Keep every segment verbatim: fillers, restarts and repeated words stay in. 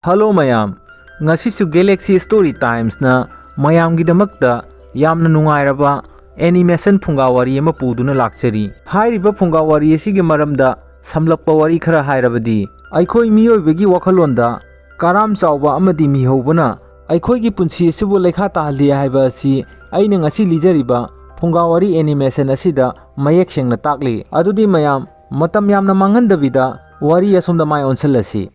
Hello ꯃꯌꯥꯝ, ꯉꯁꯤꯁꯨ Galaxy Story Timesꯅ ꯃꯌꯥꯝꯒꯤꯗꯃꯛꯇ ꯌꯥꯝꯅ ꯅꯨꯡꯉꯥꯏꯔꯕ animation ꯐꯨꯡꯒꯥ ꯋꯥꯔꯤ ꯑꯃ ꯄꯨꯗꯨꯅ ꯂꯥꯛꯆꯔꯤ꯫ ꯍꯥꯏꯔꯤꯕ ꯐꯨꯡꯒꯥ ꯋꯥꯔꯤ ꯑꯁꯤꯒꯤ ꯃꯔꯝꯗ ꯁꯝꯂꯞꯄ ꯋꯥꯔꯤ ꯈꯔ ꯍꯥꯏꯔꯕꯗꯤ, ꯑꯩꯈꯣꯏ ꯃꯤꯑꯣꯏꯕꯒꯤ ꯋꯥꯈꯜꯂꯣꯟꯗ ꯀꯔꯥꯝ ꯆꯥꯎꯕ ꯑꯃꯗꯤ ꯃꯤꯍꯧꯕꯅ ꯑꯩꯈꯣꯏꯒꯤ ꯄꯨꯟꯁꯤ ꯑꯁꯤꯕꯨ ꯂꯩꯈꯥ ꯇꯥꯍꯜꯂꯤ ꯍꯥꯏꯕ ꯑꯁꯤ ꯑꯩꯅ ꯉꯁꯤ ꯂꯤꯖꯔꯤꯕ ꯐꯨꯡꯒꯥ ꯋꯥꯔꯤ animation ꯑꯁꯤꯗ ꯃꯌꯦꯛ ꯁꯦꯡꯅ ꯇꯥꯛꯂꯤ꯫ ꯑꯗꯨꯗꯤ ꯃꯌꯥꯝ, ꯃꯇꯝ ꯌꯥꯝꯅ ꯃꯥꯡꯍꯟꯗꯕꯤꯗ ꯋꯥꯔꯤ ꯑꯁꯣꯝꯗ ꯃꯥꯏ ꯑꯣꯟꯁꯤꯜꯂꯁꯤ꯫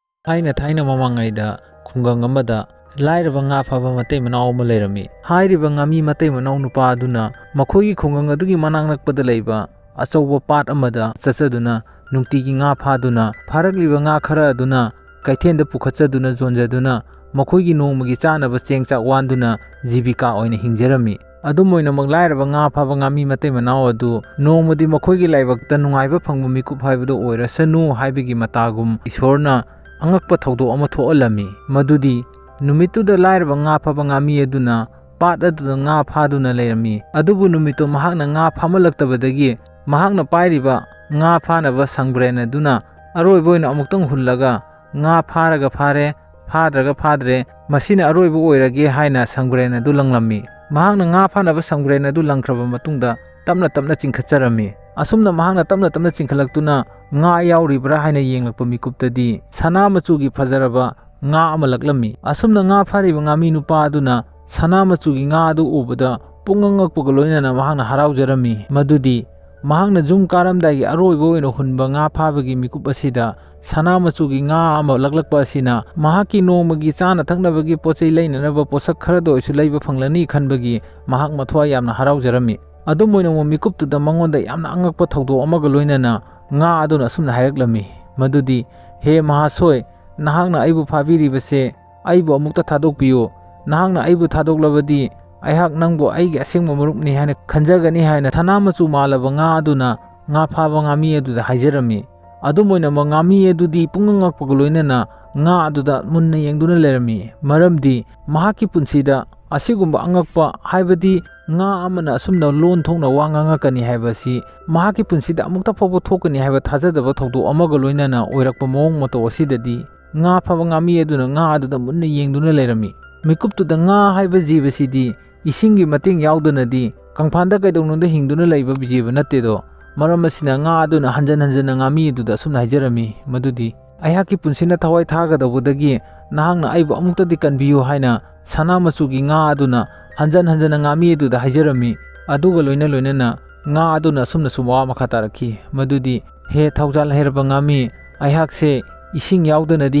ꯊꯥꯏꯅ ꯊꯥꯏꯅ ꯃꯃꯥꯡꯉꯩꯗ ꯈꯨꯡꯒꯪ ꯑꯃꯗ ꯂꯥꯏꯔꯕ ꯉꯥ ꯐꯥꯕ ꯃꯇꯩ ꯃꯅꯥꯎ ꯑꯃ ꯂꯩꯔꯝꯃꯤ꯫ ꯍꯥꯏꯔꯤꯕ ꯉꯥꯃꯤ ꯃꯇꯩ ꯃꯅꯥꯎ ꯅꯨꯄꯥ ꯑꯗꯨꯅ ꯃꯈꯣꯏꯒꯤ ꯈꯨꯡꯒꯪ ꯑꯗꯨꯒꯤ ꯃꯅꯥꯛ ꯅꯛꯄꯗ ꯂꯩꯕ ꯑꯆꯧꯕ ꯄꯥꯠ ꯑꯃꯗ ꯆꯠꯆꯗꯨꯅ ꯅꯨꯡꯇꯤꯒꯤ ꯉꯥ ꯐꯥꯗꯨꯅ ꯐꯥꯔꯛꯂꯤꯕ ꯉꯥ ꯈꯔ ꯑꯗꯨꯅ ꯀꯩꯊꯦꯜꯗ ꯄꯨꯈꯠꯆꯗꯨꯅ ꯌꯣꯟꯖꯗꯨꯅ ꯃꯈꯣꯏꯒꯤ ꯅꯣꯡꯃꯒꯤ ꯆꯥꯅꯕ ꯆꯦꯡ ꯆꯥꯛ ꯋꯥꯟꯗꯨꯅ ꯖꯤꯕꯤꯀꯥ ꯑꯣꯏꯅ ꯍꯤꯡꯖꯔꯝꯃꯤ꯫ ꯑꯗꯨꯝ ꯑꯣꯏꯅꯃꯛ ꯂꯥꯏꯔꯕ ꯉꯥ ꯐꯥꯕ ꯉꯥꯃꯤ ꯃꯇꯩ ꯃꯅꯥꯎ ꯑꯗꯨ ꯅꯣꯡꯃꯗꯤ ꯃꯈꯣꯏꯒꯤ ꯂꯥꯏꯕꯛꯇ ꯅꯨꯡꯉꯥꯏꯕ ꯐꯪꯕ ꯃꯤꯀꯨꯞ ꯍꯥꯏꯕꯗꯨ ꯑꯣꯏꯔꯁꯅꯨ ꯍꯥꯏꯕꯒꯤ ꯃꯇꯥꯒꯨꯝ ꯏꯁꯣꯔꯅ ꯑꯉꯛꯄ ꯊꯧꯗꯣꯛ ꯑꯃ ꯊꯣꯛꯍꯜꯂꯝꯃꯤ꯫ ꯃꯗꯨꯗꯤ ꯅꯨꯃꯤꯠꯇꯨꯗ ꯂꯥꯏꯔꯕ ꯉꯥ ꯐꯥꯕ ꯉꯥꯃꯤ ꯑꯗꯨꯅ ꯄꯥꯠ ꯑꯗꯨꯗ ꯉꯥ ꯐꯥꯗꯨꯅ ꯂꯩꯔꯝꯃꯤ꯫ ꯑꯗꯨꯕꯨ ꯅꯨꯃꯤꯠꯇꯨ ꯃꯍꯥꯛꯅ ꯉꯥ ꯐꯥꯃꯜꯂꯛꯇꯕꯗꯒꯤ ꯃꯍꯥꯛꯅ ꯄꯥꯏꯔꯤꯕ ꯉꯥ ꯐꯥꯅꯕ ꯁꯪꯕ꯭ꯔꯦꯟ ꯑꯗꯨꯅ ꯑꯔꯣꯏꯕ ꯑꯣꯏꯅ ꯑꯃꯨꯛꯇꯪ ꯍꯨꯜꯂꯒ ꯉꯥ ꯐꯥꯔꯒ ꯐꯥꯔꯦ, ꯐꯥꯗ꯭ꯔꯒ ꯐꯥꯗ꯭ꯔꯦ, ꯃꯁꯤꯅ ꯑꯔꯣꯏꯕ ꯑꯣꯏꯔꯒꯦ ꯍꯥꯏꯅ ꯁꯪꯕ꯭ꯔꯦꯟ ꯑꯗꯨ ꯂꯪꯂꯝꯃꯤ꯫ ꯃꯍꯥꯛꯅ ꯉꯥ ꯐꯥꯅꯕ ꯁꯪꯕ꯭ꯔꯦꯟ ꯑꯗꯨ ꯂꯪꯈ꯭ꯔꯕ ꯃꯇꯨꯡꯗ ꯇꯞꯅ ꯇꯞꯅ ꯆꯤꯡꯈꯠꯆꯔꯝꯃꯤ꯫ ꯑꯁꯨꯝꯅ ꯃꯍꯥꯛꯅ ꯇꯞꯅ ꯇꯞꯅ ꯆꯤꯡꯈꯠꯂꯛꯇꯨꯅ ꯉꯥ ꯌꯥꯎꯔꯤꯕ꯭ꯔꯥ ꯍꯥꯏꯅ ꯌꯦꯡꯂꯛꯄ ꯃꯤꯀꯨꯞꯇꯗꯤ ꯁꯅꯥ ꯃꯆꯨꯒꯤ ꯐꯖꯔꯕ ꯉꯥ ꯑꯃ ꯂꯛꯂꯝꯃꯤ꯫ ꯑꯁꯨꯝꯅ ꯉꯥ ꯐꯥꯔꯤꯕ ꯉꯥꯃꯤ ꯅꯨꯄꯥ ꯑꯗꯨꯅ ꯁꯅꯥ ꯃꯆꯨꯒꯤ ꯉꯥ ꯑꯗꯨ ꯎꯕꯗ ꯄꯨꯡꯉꯛ ꯉꯛꯄꯒ ꯂꯣꯏꯅꯅ ꯃꯍꯥꯛꯅ ꯍꯔꯥꯎꯖꯔꯝꯃꯤ꯫ ꯃꯗꯨꯗꯤ ꯃꯍꯥꯛꯅ ꯌꯨꯝ ꯀꯥꯔꯝꯗꯥꯏꯒꯤ ꯑꯔꯣꯏꯕ ꯑꯣꯏꯅ ꯍꯨꯟꯕ ꯉꯥ ꯐꯥꯕꯒꯤ ꯃꯤꯀꯨꯞ ꯑꯁꯤꯗ ꯁꯅꯥ ꯃꯆꯨꯒꯤ ꯉꯥ ꯑꯃ ꯂꯛꯂꯛꯄ ꯑꯁꯤꯅ ꯃꯍꯥꯛꯀꯤ ꯅꯣꯡꯃꯒꯤ ꯆꯥꯅ ꯊꯛꯅꯕꯒꯤ ꯄꯣꯠ ꯆꯩ ꯂꯩꯅꯅꯕ ꯄꯣꯠꯁꯛ ꯈꯔꯗ ꯑꯣꯏꯁꯨ ꯂꯩꯕ ꯐꯪꯂꯅꯤ ꯈꯟꯕꯒꯤ ꯃꯍꯥꯛ ꯃꯊ꯭ꯋꯥꯏ ꯌꯥꯝꯅ ꯍꯔꯥꯎꯖꯔꯝꯃꯤ꯫ ꯑꯗꯨꯝ ꯑꯣꯏꯅꯃꯛ ꯃꯤꯀꯨꯞꯇꯨꯗ ꯃꯉꯣꯟꯗ ꯌꯥꯝꯅ ꯑꯉꯛꯄ ꯊꯧꯗꯣꯛ ꯑꯃꯒ ꯂꯣꯏꯅꯅ ꯉꯥ ꯑꯗꯨꯅ ꯑꯁꯨꯝꯅ ꯍꯥꯏꯔꯛꯂꯝꯃꯤ, ꯃꯗꯨꯗꯤ, "ꯍꯦ ꯃꯍꯥꯁꯣꯏ, ꯅꯍꯥꯛꯅ ꯑꯩꯕꯨ ꯐꯥꯕꯤꯔꯤꯕꯁꯦ ꯑꯩꯕꯨ ꯑꯃꯨꯛꯇ ꯊꯥꯗꯣꯛꯄꯤꯌꯨ꯫ ꯅꯍꯥꯛꯅ ꯑꯩꯕꯨ ꯊꯥꯗꯣꯛꯂꯕꯗꯤ ꯑꯩꯍꯥꯛ ꯅꯪꯕꯨ ꯑꯩꯒꯤ ꯑꯁꯦꯡꯕ ꯃꯔꯨꯞꯅꯤ ꯍꯥꯏꯅ ꯈꯟꯖꯒꯅꯤ" ꯍꯥꯏꯅ ꯁꯅꯥ ꯃꯆꯨ ꯃꯥꯜꯂꯕ ꯉꯥ ꯑꯗꯨꯅ ꯉꯥ ꯐꯥꯕ ꯉꯥꯃꯤ ꯑꯗꯨꯗ ꯍꯥꯏꯖꯔꯝꯃꯤ꯫ ꯑꯗꯨꯝ ꯑꯣꯏꯅꯃꯛ ꯉꯥꯃꯤ ꯑꯗꯨꯗꯤ ꯄꯨꯡꯉꯛ ꯉꯛꯄꯒ ꯂꯣꯏꯅꯅ ꯉꯥ ꯑꯗꯨꯗ ꯃꯨꯟꯅ ꯌꯦꯡꯗꯨꯅ ꯂꯩꯔꯝꯃꯤ꯫ ꯃꯔꯝꯗꯤ ꯃꯍꯥꯛꯀꯤ ꯄꯨꯟꯁꯤꯗ ꯑꯁꯤꯒꯨꯝꯕ ꯑꯉꯛꯄ, ꯍꯥꯏꯕꯗꯤ ꯉꯥ ꯑꯃꯅ ꯑꯁꯨꯝꯅ ꯂꯣꯟ ꯊꯣꯛꯅ ꯋꯥ ꯉꯥꯡꯉꯛꯀꯅꯤ ꯍꯥꯏꯕꯁꯤ ꯃꯍꯥꯛꯀꯤ ꯄꯨꯟꯁꯤꯗ ꯑꯃꯨꯛꯇ ꯐꯥꯎꯕ ꯊꯣꯛꯀꯅꯤ ꯍꯥꯏꯕ ꯊꯥꯖꯗꯕ ꯊꯧꯗꯣꯛ ꯑꯃꯒ ꯂꯣꯏꯅꯅ ꯑꯣꯏꯔꯛꯄ ꯃꯑꯣꯡ ꯃꯇꯧ ꯑꯁꯤꯗꯗꯤ, ꯉꯥ ꯐꯥꯕ ꯉꯥꯃꯤ ꯑꯗꯨꯅ ꯉꯥ ꯑꯗꯨꯗ ꯃꯨꯟꯅ ꯌꯦꯡꯗꯨꯅ ꯂꯩꯔꯝꯃꯤ꯫ ꯃꯤꯀꯨꯞꯇꯨꯗ ꯉꯥ ꯍꯥꯏꯕ ꯖꯤꯕꯁꯤꯗꯤ ꯏꯁꯤꯡꯒꯤ ꯃꯇꯦꯡ ꯌꯥꯎꯗꯅꯗꯤ ꯀꯪꯐꯥꯟꯗ ꯀꯩꯗꯧꯅꯨꯡꯗ ꯍꯤꯡꯗꯨꯅ ꯂꯩꯕ ꯖꯤꯕ ꯅꯠꯇꯦꯗꯣ꯫ ꯃꯔꯝ ꯑꯁꯤꯅ ꯉꯥ ꯑꯗꯨꯅ ꯍꯟꯖꯟ ꯍꯟꯖꯟꯅ ꯉꯥꯃꯤ ꯑꯗꯨꯗ ꯑꯁꯨꯝꯅ ꯍꯥꯏꯖꯔꯝꯃꯤ, ꯃꯗꯨꯗꯤ, "ꯑꯩꯍꯥꯛꯀꯤ ꯄꯨꯟꯁꯤꯅ ꯊꯋꯥꯏ ꯊꯥꯒꯗꯧꯕꯗꯒꯤ ꯅꯍꯥꯛꯅ ꯑꯩꯕꯨ ꯑꯃꯨꯛꯇꯗꯤ ꯀꯟꯕꯤꯌꯨ" ꯍꯥꯏꯅ ꯁꯅꯥ ꯃꯆꯨꯒꯤ ꯉꯥ ꯑꯗꯨꯅ ꯍꯟꯖꯟ ꯍꯟꯖꯟꯅ ꯉꯥꯃꯤ ꯑꯗꯨꯗ ꯍꯥꯏꯖꯔꯝꯃꯤ꯫ ꯑꯗꯨꯒ ꯂꯣꯏꯅ ꯂꯣꯏꯅꯅ ꯉꯥ ꯑꯗꯨꯅ ꯑꯁꯨꯝꯅꯁꯨ ꯋꯥ ꯃꯈꯥ ꯇꯥꯔꯛꯈꯤ, ꯃꯗꯨꯗꯤ, "ꯍꯦ ꯊꯧꯖꯥꯜ ꯍꯩꯔꯕ ꯉꯥꯃꯤ, ꯑꯩꯍꯥꯛꯁꯦ ꯏꯁꯤꯡ ꯌꯥꯎꯗꯅꯗꯤ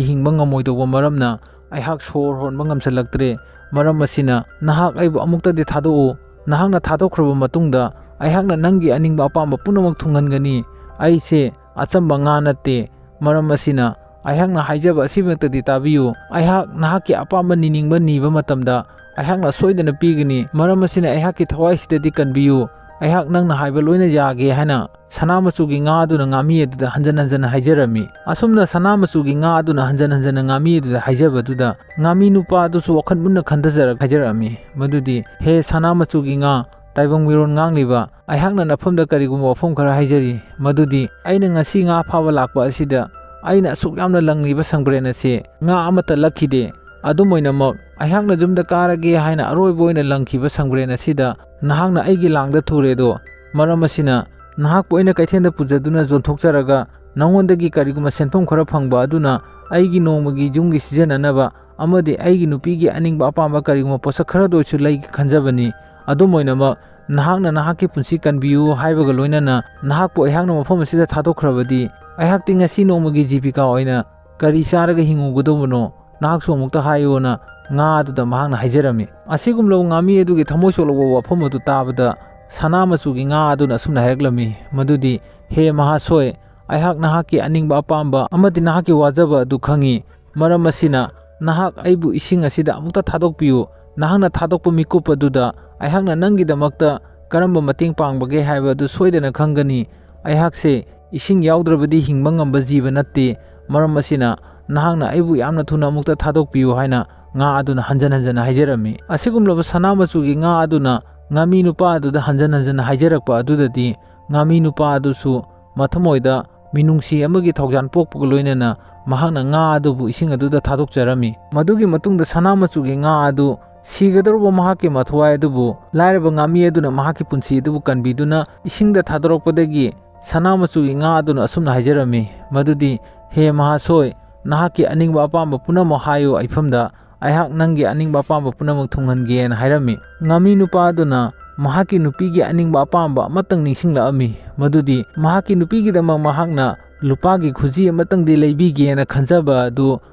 ꯍꯤꯡꯕ ꯉꯝꯃꯣꯏꯗꯧꯕ ꯃꯔꯝꯅ ꯑꯩꯍꯥꯛ ꯁꯣꯔ ꯍꯣꯟꯕ ꯉꯝꯁꯤꯜꯂꯛꯇ꯭ꯔꯦ꯫ ꯃꯔꯝ ꯑꯁꯤꯅ ꯅꯍꯥꯛ ꯑꯩꯕꯨ ꯑꯃꯨꯛꯇꯗꯤ ꯊꯥꯗꯣꯛꯎ꯫ ꯅꯍꯥꯛꯅ ꯊꯥꯗꯣꯛꯈ꯭ꯔꯕ ꯃꯇꯨꯡꯗ ꯑꯩꯍꯥꯛꯅ ꯅꯪꯒꯤ ꯑꯅꯤꯡꯕ ꯑꯄꯥꯝꯕ ꯄꯨꯝꯅꯃꯛ ꯊꯨꯡꯍꯟꯒꯅꯤ꯫ ꯑꯩꯁꯦ ꯑꯆꯝꯕ ꯉꯥ ꯅꯠꯇꯦ꯫ ꯃꯔꯝ ꯑꯁꯤꯅ ꯑꯩꯍꯥꯛꯅ ꯍꯥꯏꯖꯕ ꯑꯁꯤꯃꯛꯇꯗꯤ ꯇꯥꯕꯤꯌꯨ꯫ ꯑꯩꯍꯥꯛ ꯅꯍꯥꯛꯀꯤ ꯑꯄꯥꯝꯕ ꯅꯤꯅꯤꯡꯕ ꯅꯤꯕ ꯃꯇꯝꯗ ꯑꯩꯍꯥꯛꯅ ꯁꯣꯏꯗꯅ ꯄꯤꯒꯅꯤ꯫ ꯃꯔꯝ ꯑꯁꯤꯅ ꯑꯩꯍꯥꯛꯀꯤ ꯊꯋꯥꯏꯁꯤꯗꯗꯤ ꯀꯟꯕꯤꯌꯨ꯫ ꯑꯩꯍꯥꯛ ꯅꯪꯅ ꯍꯥꯏꯕ ꯂꯣꯏꯅ ꯌꯥꯒꯦ" ꯍꯥꯏꯅ ꯁꯅꯥ ꯃꯆꯨꯒꯤ ꯉꯥ ꯑꯗꯨꯅ ꯉꯥꯃꯤ ꯑꯗꯨꯗ ꯍꯟꯖꯟ ꯍꯟꯖꯟꯅ ꯍꯥꯏꯖꯔꯝꯃꯤ꯫ ꯑꯁꯨꯝꯅ ꯁꯅꯥ ꯃꯆꯨꯒꯤ ꯉꯥ ꯑꯗꯨꯅ ꯍꯟꯖꯟ ꯍꯟꯖꯟꯅ ꯉꯥꯃꯤ ꯑꯗꯨꯗ ꯍꯥꯏꯖꯕꯗꯨꯗ, ꯉꯥꯃꯤ ꯅꯨꯄꯥ ꯑꯗꯨꯁꯨ ꯋꯥꯈꯜ ꯃꯨꯟꯅ ꯈꯟꯊꯖꯔꯒ ꯍꯥꯏꯖꯔꯛꯑꯝꯃꯤ, ꯃꯗꯨꯗꯤ, "ꯍꯦ ꯁꯅꯥ ꯃꯆꯨꯒꯤ ꯉꯥ, ꯇꯥꯏꯕꯪ ꯃꯤꯔꯣꯟ ꯉꯥꯡꯂꯤꯕ, ꯑꯩꯍꯥꯛꯅ ꯅꯐꯝꯗ ꯀꯔꯤꯒꯨꯝꯕ ꯋꯥꯐꯝ ꯈꯔ ꯍꯥꯏꯖꯔꯤ, ꯃꯗꯨꯗꯤ ꯑꯩꯅ ꯉꯁꯤ ꯉꯥ ꯐꯥꯕ ꯂꯥꯛꯄ ꯑꯁꯤꯗ ꯑꯩꯅ ꯑꯁꯨꯛ ꯌꯥꯝꯅ ꯂꯪꯂꯤꯕ ꯁꯪꯕ꯭ꯔꯦꯟ ꯑꯁꯤ ꯉꯥ ꯑꯃꯠꯇ ꯂꯛꯈꯤꯗꯦ꯫ ꯑꯗꯨꯝ ꯑꯣꯏꯅꯃꯛ, ꯑꯩꯍꯥꯛꯅ ꯌꯨꯝꯗ ꯀꯥꯔꯒꯦ ꯍꯥꯏꯅ ꯑꯔꯣꯏꯕ ꯑꯣꯏꯅ ꯂꯪꯈꯤꯕ ꯁꯪꯕ꯭ꯔꯦꯟ ꯑꯁꯤꯗ ꯅꯍꯥꯛꯅ ꯑꯩꯒꯤ ꯂꯥꯡꯗ ꯊꯨꯔꯦꯗꯣ꯫ ꯃꯔꯝ ꯑꯁꯤꯅ ꯅꯍꯥꯛꯄꯨ ꯑꯩꯅ ꯀꯩꯊꯦꯜꯗ ꯄꯨꯖꯗꯨꯅ ꯌꯣꯟꯊꯣꯛꯆꯔꯒ ꯅꯉꯣꯟꯗꯒꯤ ꯀꯔꯤꯒꯨꯝꯕ ꯁꯦꯟꯐꯝ ꯈꯔ ꯐꯪꯕ ꯑꯗꯨꯅ ꯑꯩꯒꯤ ꯅꯣꯡꯃꯒꯤ ꯌꯨꯝꯒꯤ ꯁꯤꯖꯤꯟꯅꯅꯕ ꯑꯃꯗꯤ ꯑꯩꯒꯤ ꯅꯨꯄꯤꯒꯤ ꯑꯅꯤꯡꯕ ꯑꯄꯥꯝꯕ ꯀꯔꯤꯒꯨꯝꯕ ꯄꯣꯠꯁꯛ ꯈꯔꯗ ꯑꯣꯏꯔꯁꯨ ꯂꯩꯒꯦ ꯈꯟꯖꯕꯅꯤ꯫ ꯑꯗꯨꯝ ꯑꯣꯏꯅꯃꯛ, ꯅꯍꯥꯛꯅ ꯅꯍꯥꯛꯀꯤ ꯄꯨꯟꯁꯤ ꯀꯟꯕꯤꯌꯨ ꯍꯥꯏꯕꯒ ꯂꯣꯏꯅꯅ ꯅꯍꯥꯛꯄꯨ ꯑꯩꯍꯥꯛꯅ ꯃꯐꯝ ꯑꯁꯤꯗ ꯊꯥꯗꯣꯛꯈ꯭ꯔꯕꯗꯤ ꯑꯩꯍꯥꯛꯇꯤ ꯉꯁꯤ ꯅꯣꯡꯃꯒꯤ ꯖꯤꯕꯤꯀꯥ ꯑꯣꯏꯅ ꯀꯔꯤ ꯆꯥꯔꯒ ꯍꯤꯡꯉꯨꯒꯗꯧꯕꯅꯣ? ꯅꯍꯥꯛꯁꯨ ꯑꯃꯨꯛꯇ ꯍꯥꯏꯌꯣꯅ ꯉꯥ ꯑꯗꯨꯗ ꯃꯍꯥꯛꯅ ꯍꯥꯏꯖꯔꯝꯃꯤ꯫ ꯑꯁꯤꯒꯨꯝꯂꯕ ꯉꯥꯃꯤ ꯑꯗꯨꯒꯤ ꯊꯃꯣꯏ ꯁꯣꯛꯂꯕ ꯋꯥꯐꯝ ꯑꯗꯨ ꯇꯥꯕꯗ ꯁꯅꯥ ꯃꯆꯨꯒꯤ ꯉꯥ ꯑꯗꯨꯅ ꯑꯁꯨꯝꯅ ꯍꯥꯏꯔꯛꯂꯝꯃꯤ, ꯃꯗꯨꯗꯤ, "ꯍꯦ ꯃꯍꯥꯁꯣꯏ, ꯑꯩꯍꯥꯛ ꯅꯍꯥꯛꯀꯤ ꯑꯅꯤꯡꯕ ꯑꯄꯥꯝꯕ ꯑꯃꯗꯤ ꯅꯍꯥꯛꯀꯤ ꯋꯥꯖꯕ ꯑꯗꯨ ꯈꯪꯏ꯫ ꯃꯔꯝ ꯑꯁꯤꯅ ꯅꯍꯥꯛ ꯑꯩꯕꯨ ꯏꯁꯤꯡ ꯑꯁꯤꯗ ꯑꯃꯨꯛꯇ ꯊꯥꯗꯣꯛꯄꯤꯌꯨ꯫ ꯅꯍꯥꯛꯅ ꯊꯥꯗꯣꯛꯄ ꯃꯤꯀꯨꯞ ꯑꯗꯨꯗ ꯑꯩꯍꯥꯛꯅ ꯅꯪꯒꯤꯗꯃꯛꯇ ꯀꯔꯝꯕ ꯃꯇꯦꯡ ꯄꯥꯡꯕꯒꯦ ꯍꯥꯏꯕ ꯑꯗꯨ ꯁꯣꯏꯗꯅ ꯈꯪꯒꯅꯤ꯫ ꯑꯩꯍꯥꯛꯁꯦ ꯏꯁꯤꯡ ꯌꯥꯎꯗ꯭ꯔꯕꯗꯤ ꯍꯤꯡꯕ ꯉꯝꯕ ꯖꯤꯕ ꯅꯠꯇꯦ꯫ ꯃꯔꯝ ꯑꯁꯤꯅ ꯅꯍꯥꯛꯅ ꯑꯩꯕꯨ ꯌꯥꯝꯅ ꯊꯨꯅ ꯑꯃꯨꯛꯇ ꯊꯥꯗꯣꯛꯄꯤꯌꯨ" ꯍꯥꯏꯅ ꯉꯥ ꯑꯗꯨꯅ ꯍꯟꯖꯟ ꯍꯟꯖꯟꯅ ꯍꯥꯏꯖꯔꯝꯃꯤ꯫ ꯑꯁꯤꯒꯨꯝꯂꯕ ꯁꯅꯥ ꯃꯆꯨꯒꯤ ꯉꯥ ꯑꯗꯨꯅ ꯉꯥꯃꯤ ꯅꯨꯄꯥ ꯑꯗꯨꯗ ꯍꯟꯖꯟ ꯍꯟꯖꯟꯅ ꯍꯥꯏꯖꯔꯛꯄ ꯑꯗꯨꯗꯗꯤ ꯉꯥꯃꯤ ꯅꯨꯄꯥ ꯑꯗꯨꯁꯨ ꯃꯊꯃꯣꯏꯗ ꯃꯤꯅꯨꯡꯁꯤ ꯑꯃꯒꯤ ꯊꯧꯖꯥꯜ ꯄꯣꯛꯄꯒ ꯂꯣꯏꯅꯅ ꯃꯍꯥꯛꯅ ꯉꯥ ꯑꯗꯨꯕꯨ ꯏꯁꯤꯡ ꯑꯗꯨꯗ ꯊꯥꯗꯣꯛꯆꯔꯝꯃꯤ꯫ ꯃꯗꯨꯒꯤ ꯃꯇꯨꯡꯗ ꯁꯅꯥ ꯃꯆꯨꯒꯤ ꯉꯥ ꯑꯗꯨ ꯁꯤꯒꯗꯧꯔꯕ ꯃꯍꯥꯛꯀꯤ ꯃꯊ꯭ꯋꯥꯏ ꯑꯗꯨꯕꯨ ꯂꯥꯏꯔꯕ ꯉꯥꯃꯤ ꯑꯗꯨꯅ ꯃꯍꯥꯛꯀꯤ ꯄꯨꯟꯁꯤ ꯑꯗꯨꯕꯨ ꯀꯟꯕꯤꯗꯨꯅ ꯏꯁꯤꯡꯗ ꯊꯥꯗꯣꯔꯛꯄꯗꯒꯤ ꯁꯅꯥ ꯃꯆꯨꯒꯤ ꯉꯥ ꯑꯗꯨꯅ ꯑꯁꯨꯝꯅ ꯍꯥꯏꯖꯔꯝꯃꯤ ꯃꯗꯨꯗꯤ, "ꯍꯦ ꯃꯍꯥꯁꯣꯏ, ꯅꯍꯥꯛꯀꯤ ꯑꯅꯤꯡꯕ ꯑꯄꯥꯝꯕ ꯄꯨꯝꯅꯃꯛ ꯍꯥꯏꯌꯨ ꯑꯩꯐꯝꯗ, ꯑꯩꯍꯥꯛ ꯅꯪꯒꯤ ꯑꯅꯤꯡꯕ ꯑꯄꯥꯝꯕ ꯄꯨꯝꯅꯃꯛ ꯊꯨꯡꯍꯟꯒꯦꯅ" ꯍꯥꯏꯔꯝꯃꯤ꯫ ꯉꯥꯃꯤ ꯅꯨꯄꯥ ꯑꯗꯨꯅ ꯃꯍꯥꯛꯀꯤ ꯅꯨꯄꯤꯒꯤ ꯑꯅꯤꯡꯕ ꯑꯄꯥꯝꯕ ꯑꯃꯇꯪ ꯅꯤꯡꯁꯤꯡꯂꯛꯑꯝꯃꯤ, ꯃꯗꯨꯗꯤ ꯃꯍꯥꯛꯀꯤ ꯅꯨꯄꯤꯒꯤꯗꯃꯛ ꯃꯍꯥꯛꯅ ꯂꯨꯄꯥꯒꯤ ꯈꯨꯖꯤ ꯑꯃꯇꯪꯗꯤ ꯂꯩꯕꯤꯒꯦꯅ ꯈꯟꯖꯕ ꯑꯗꯨ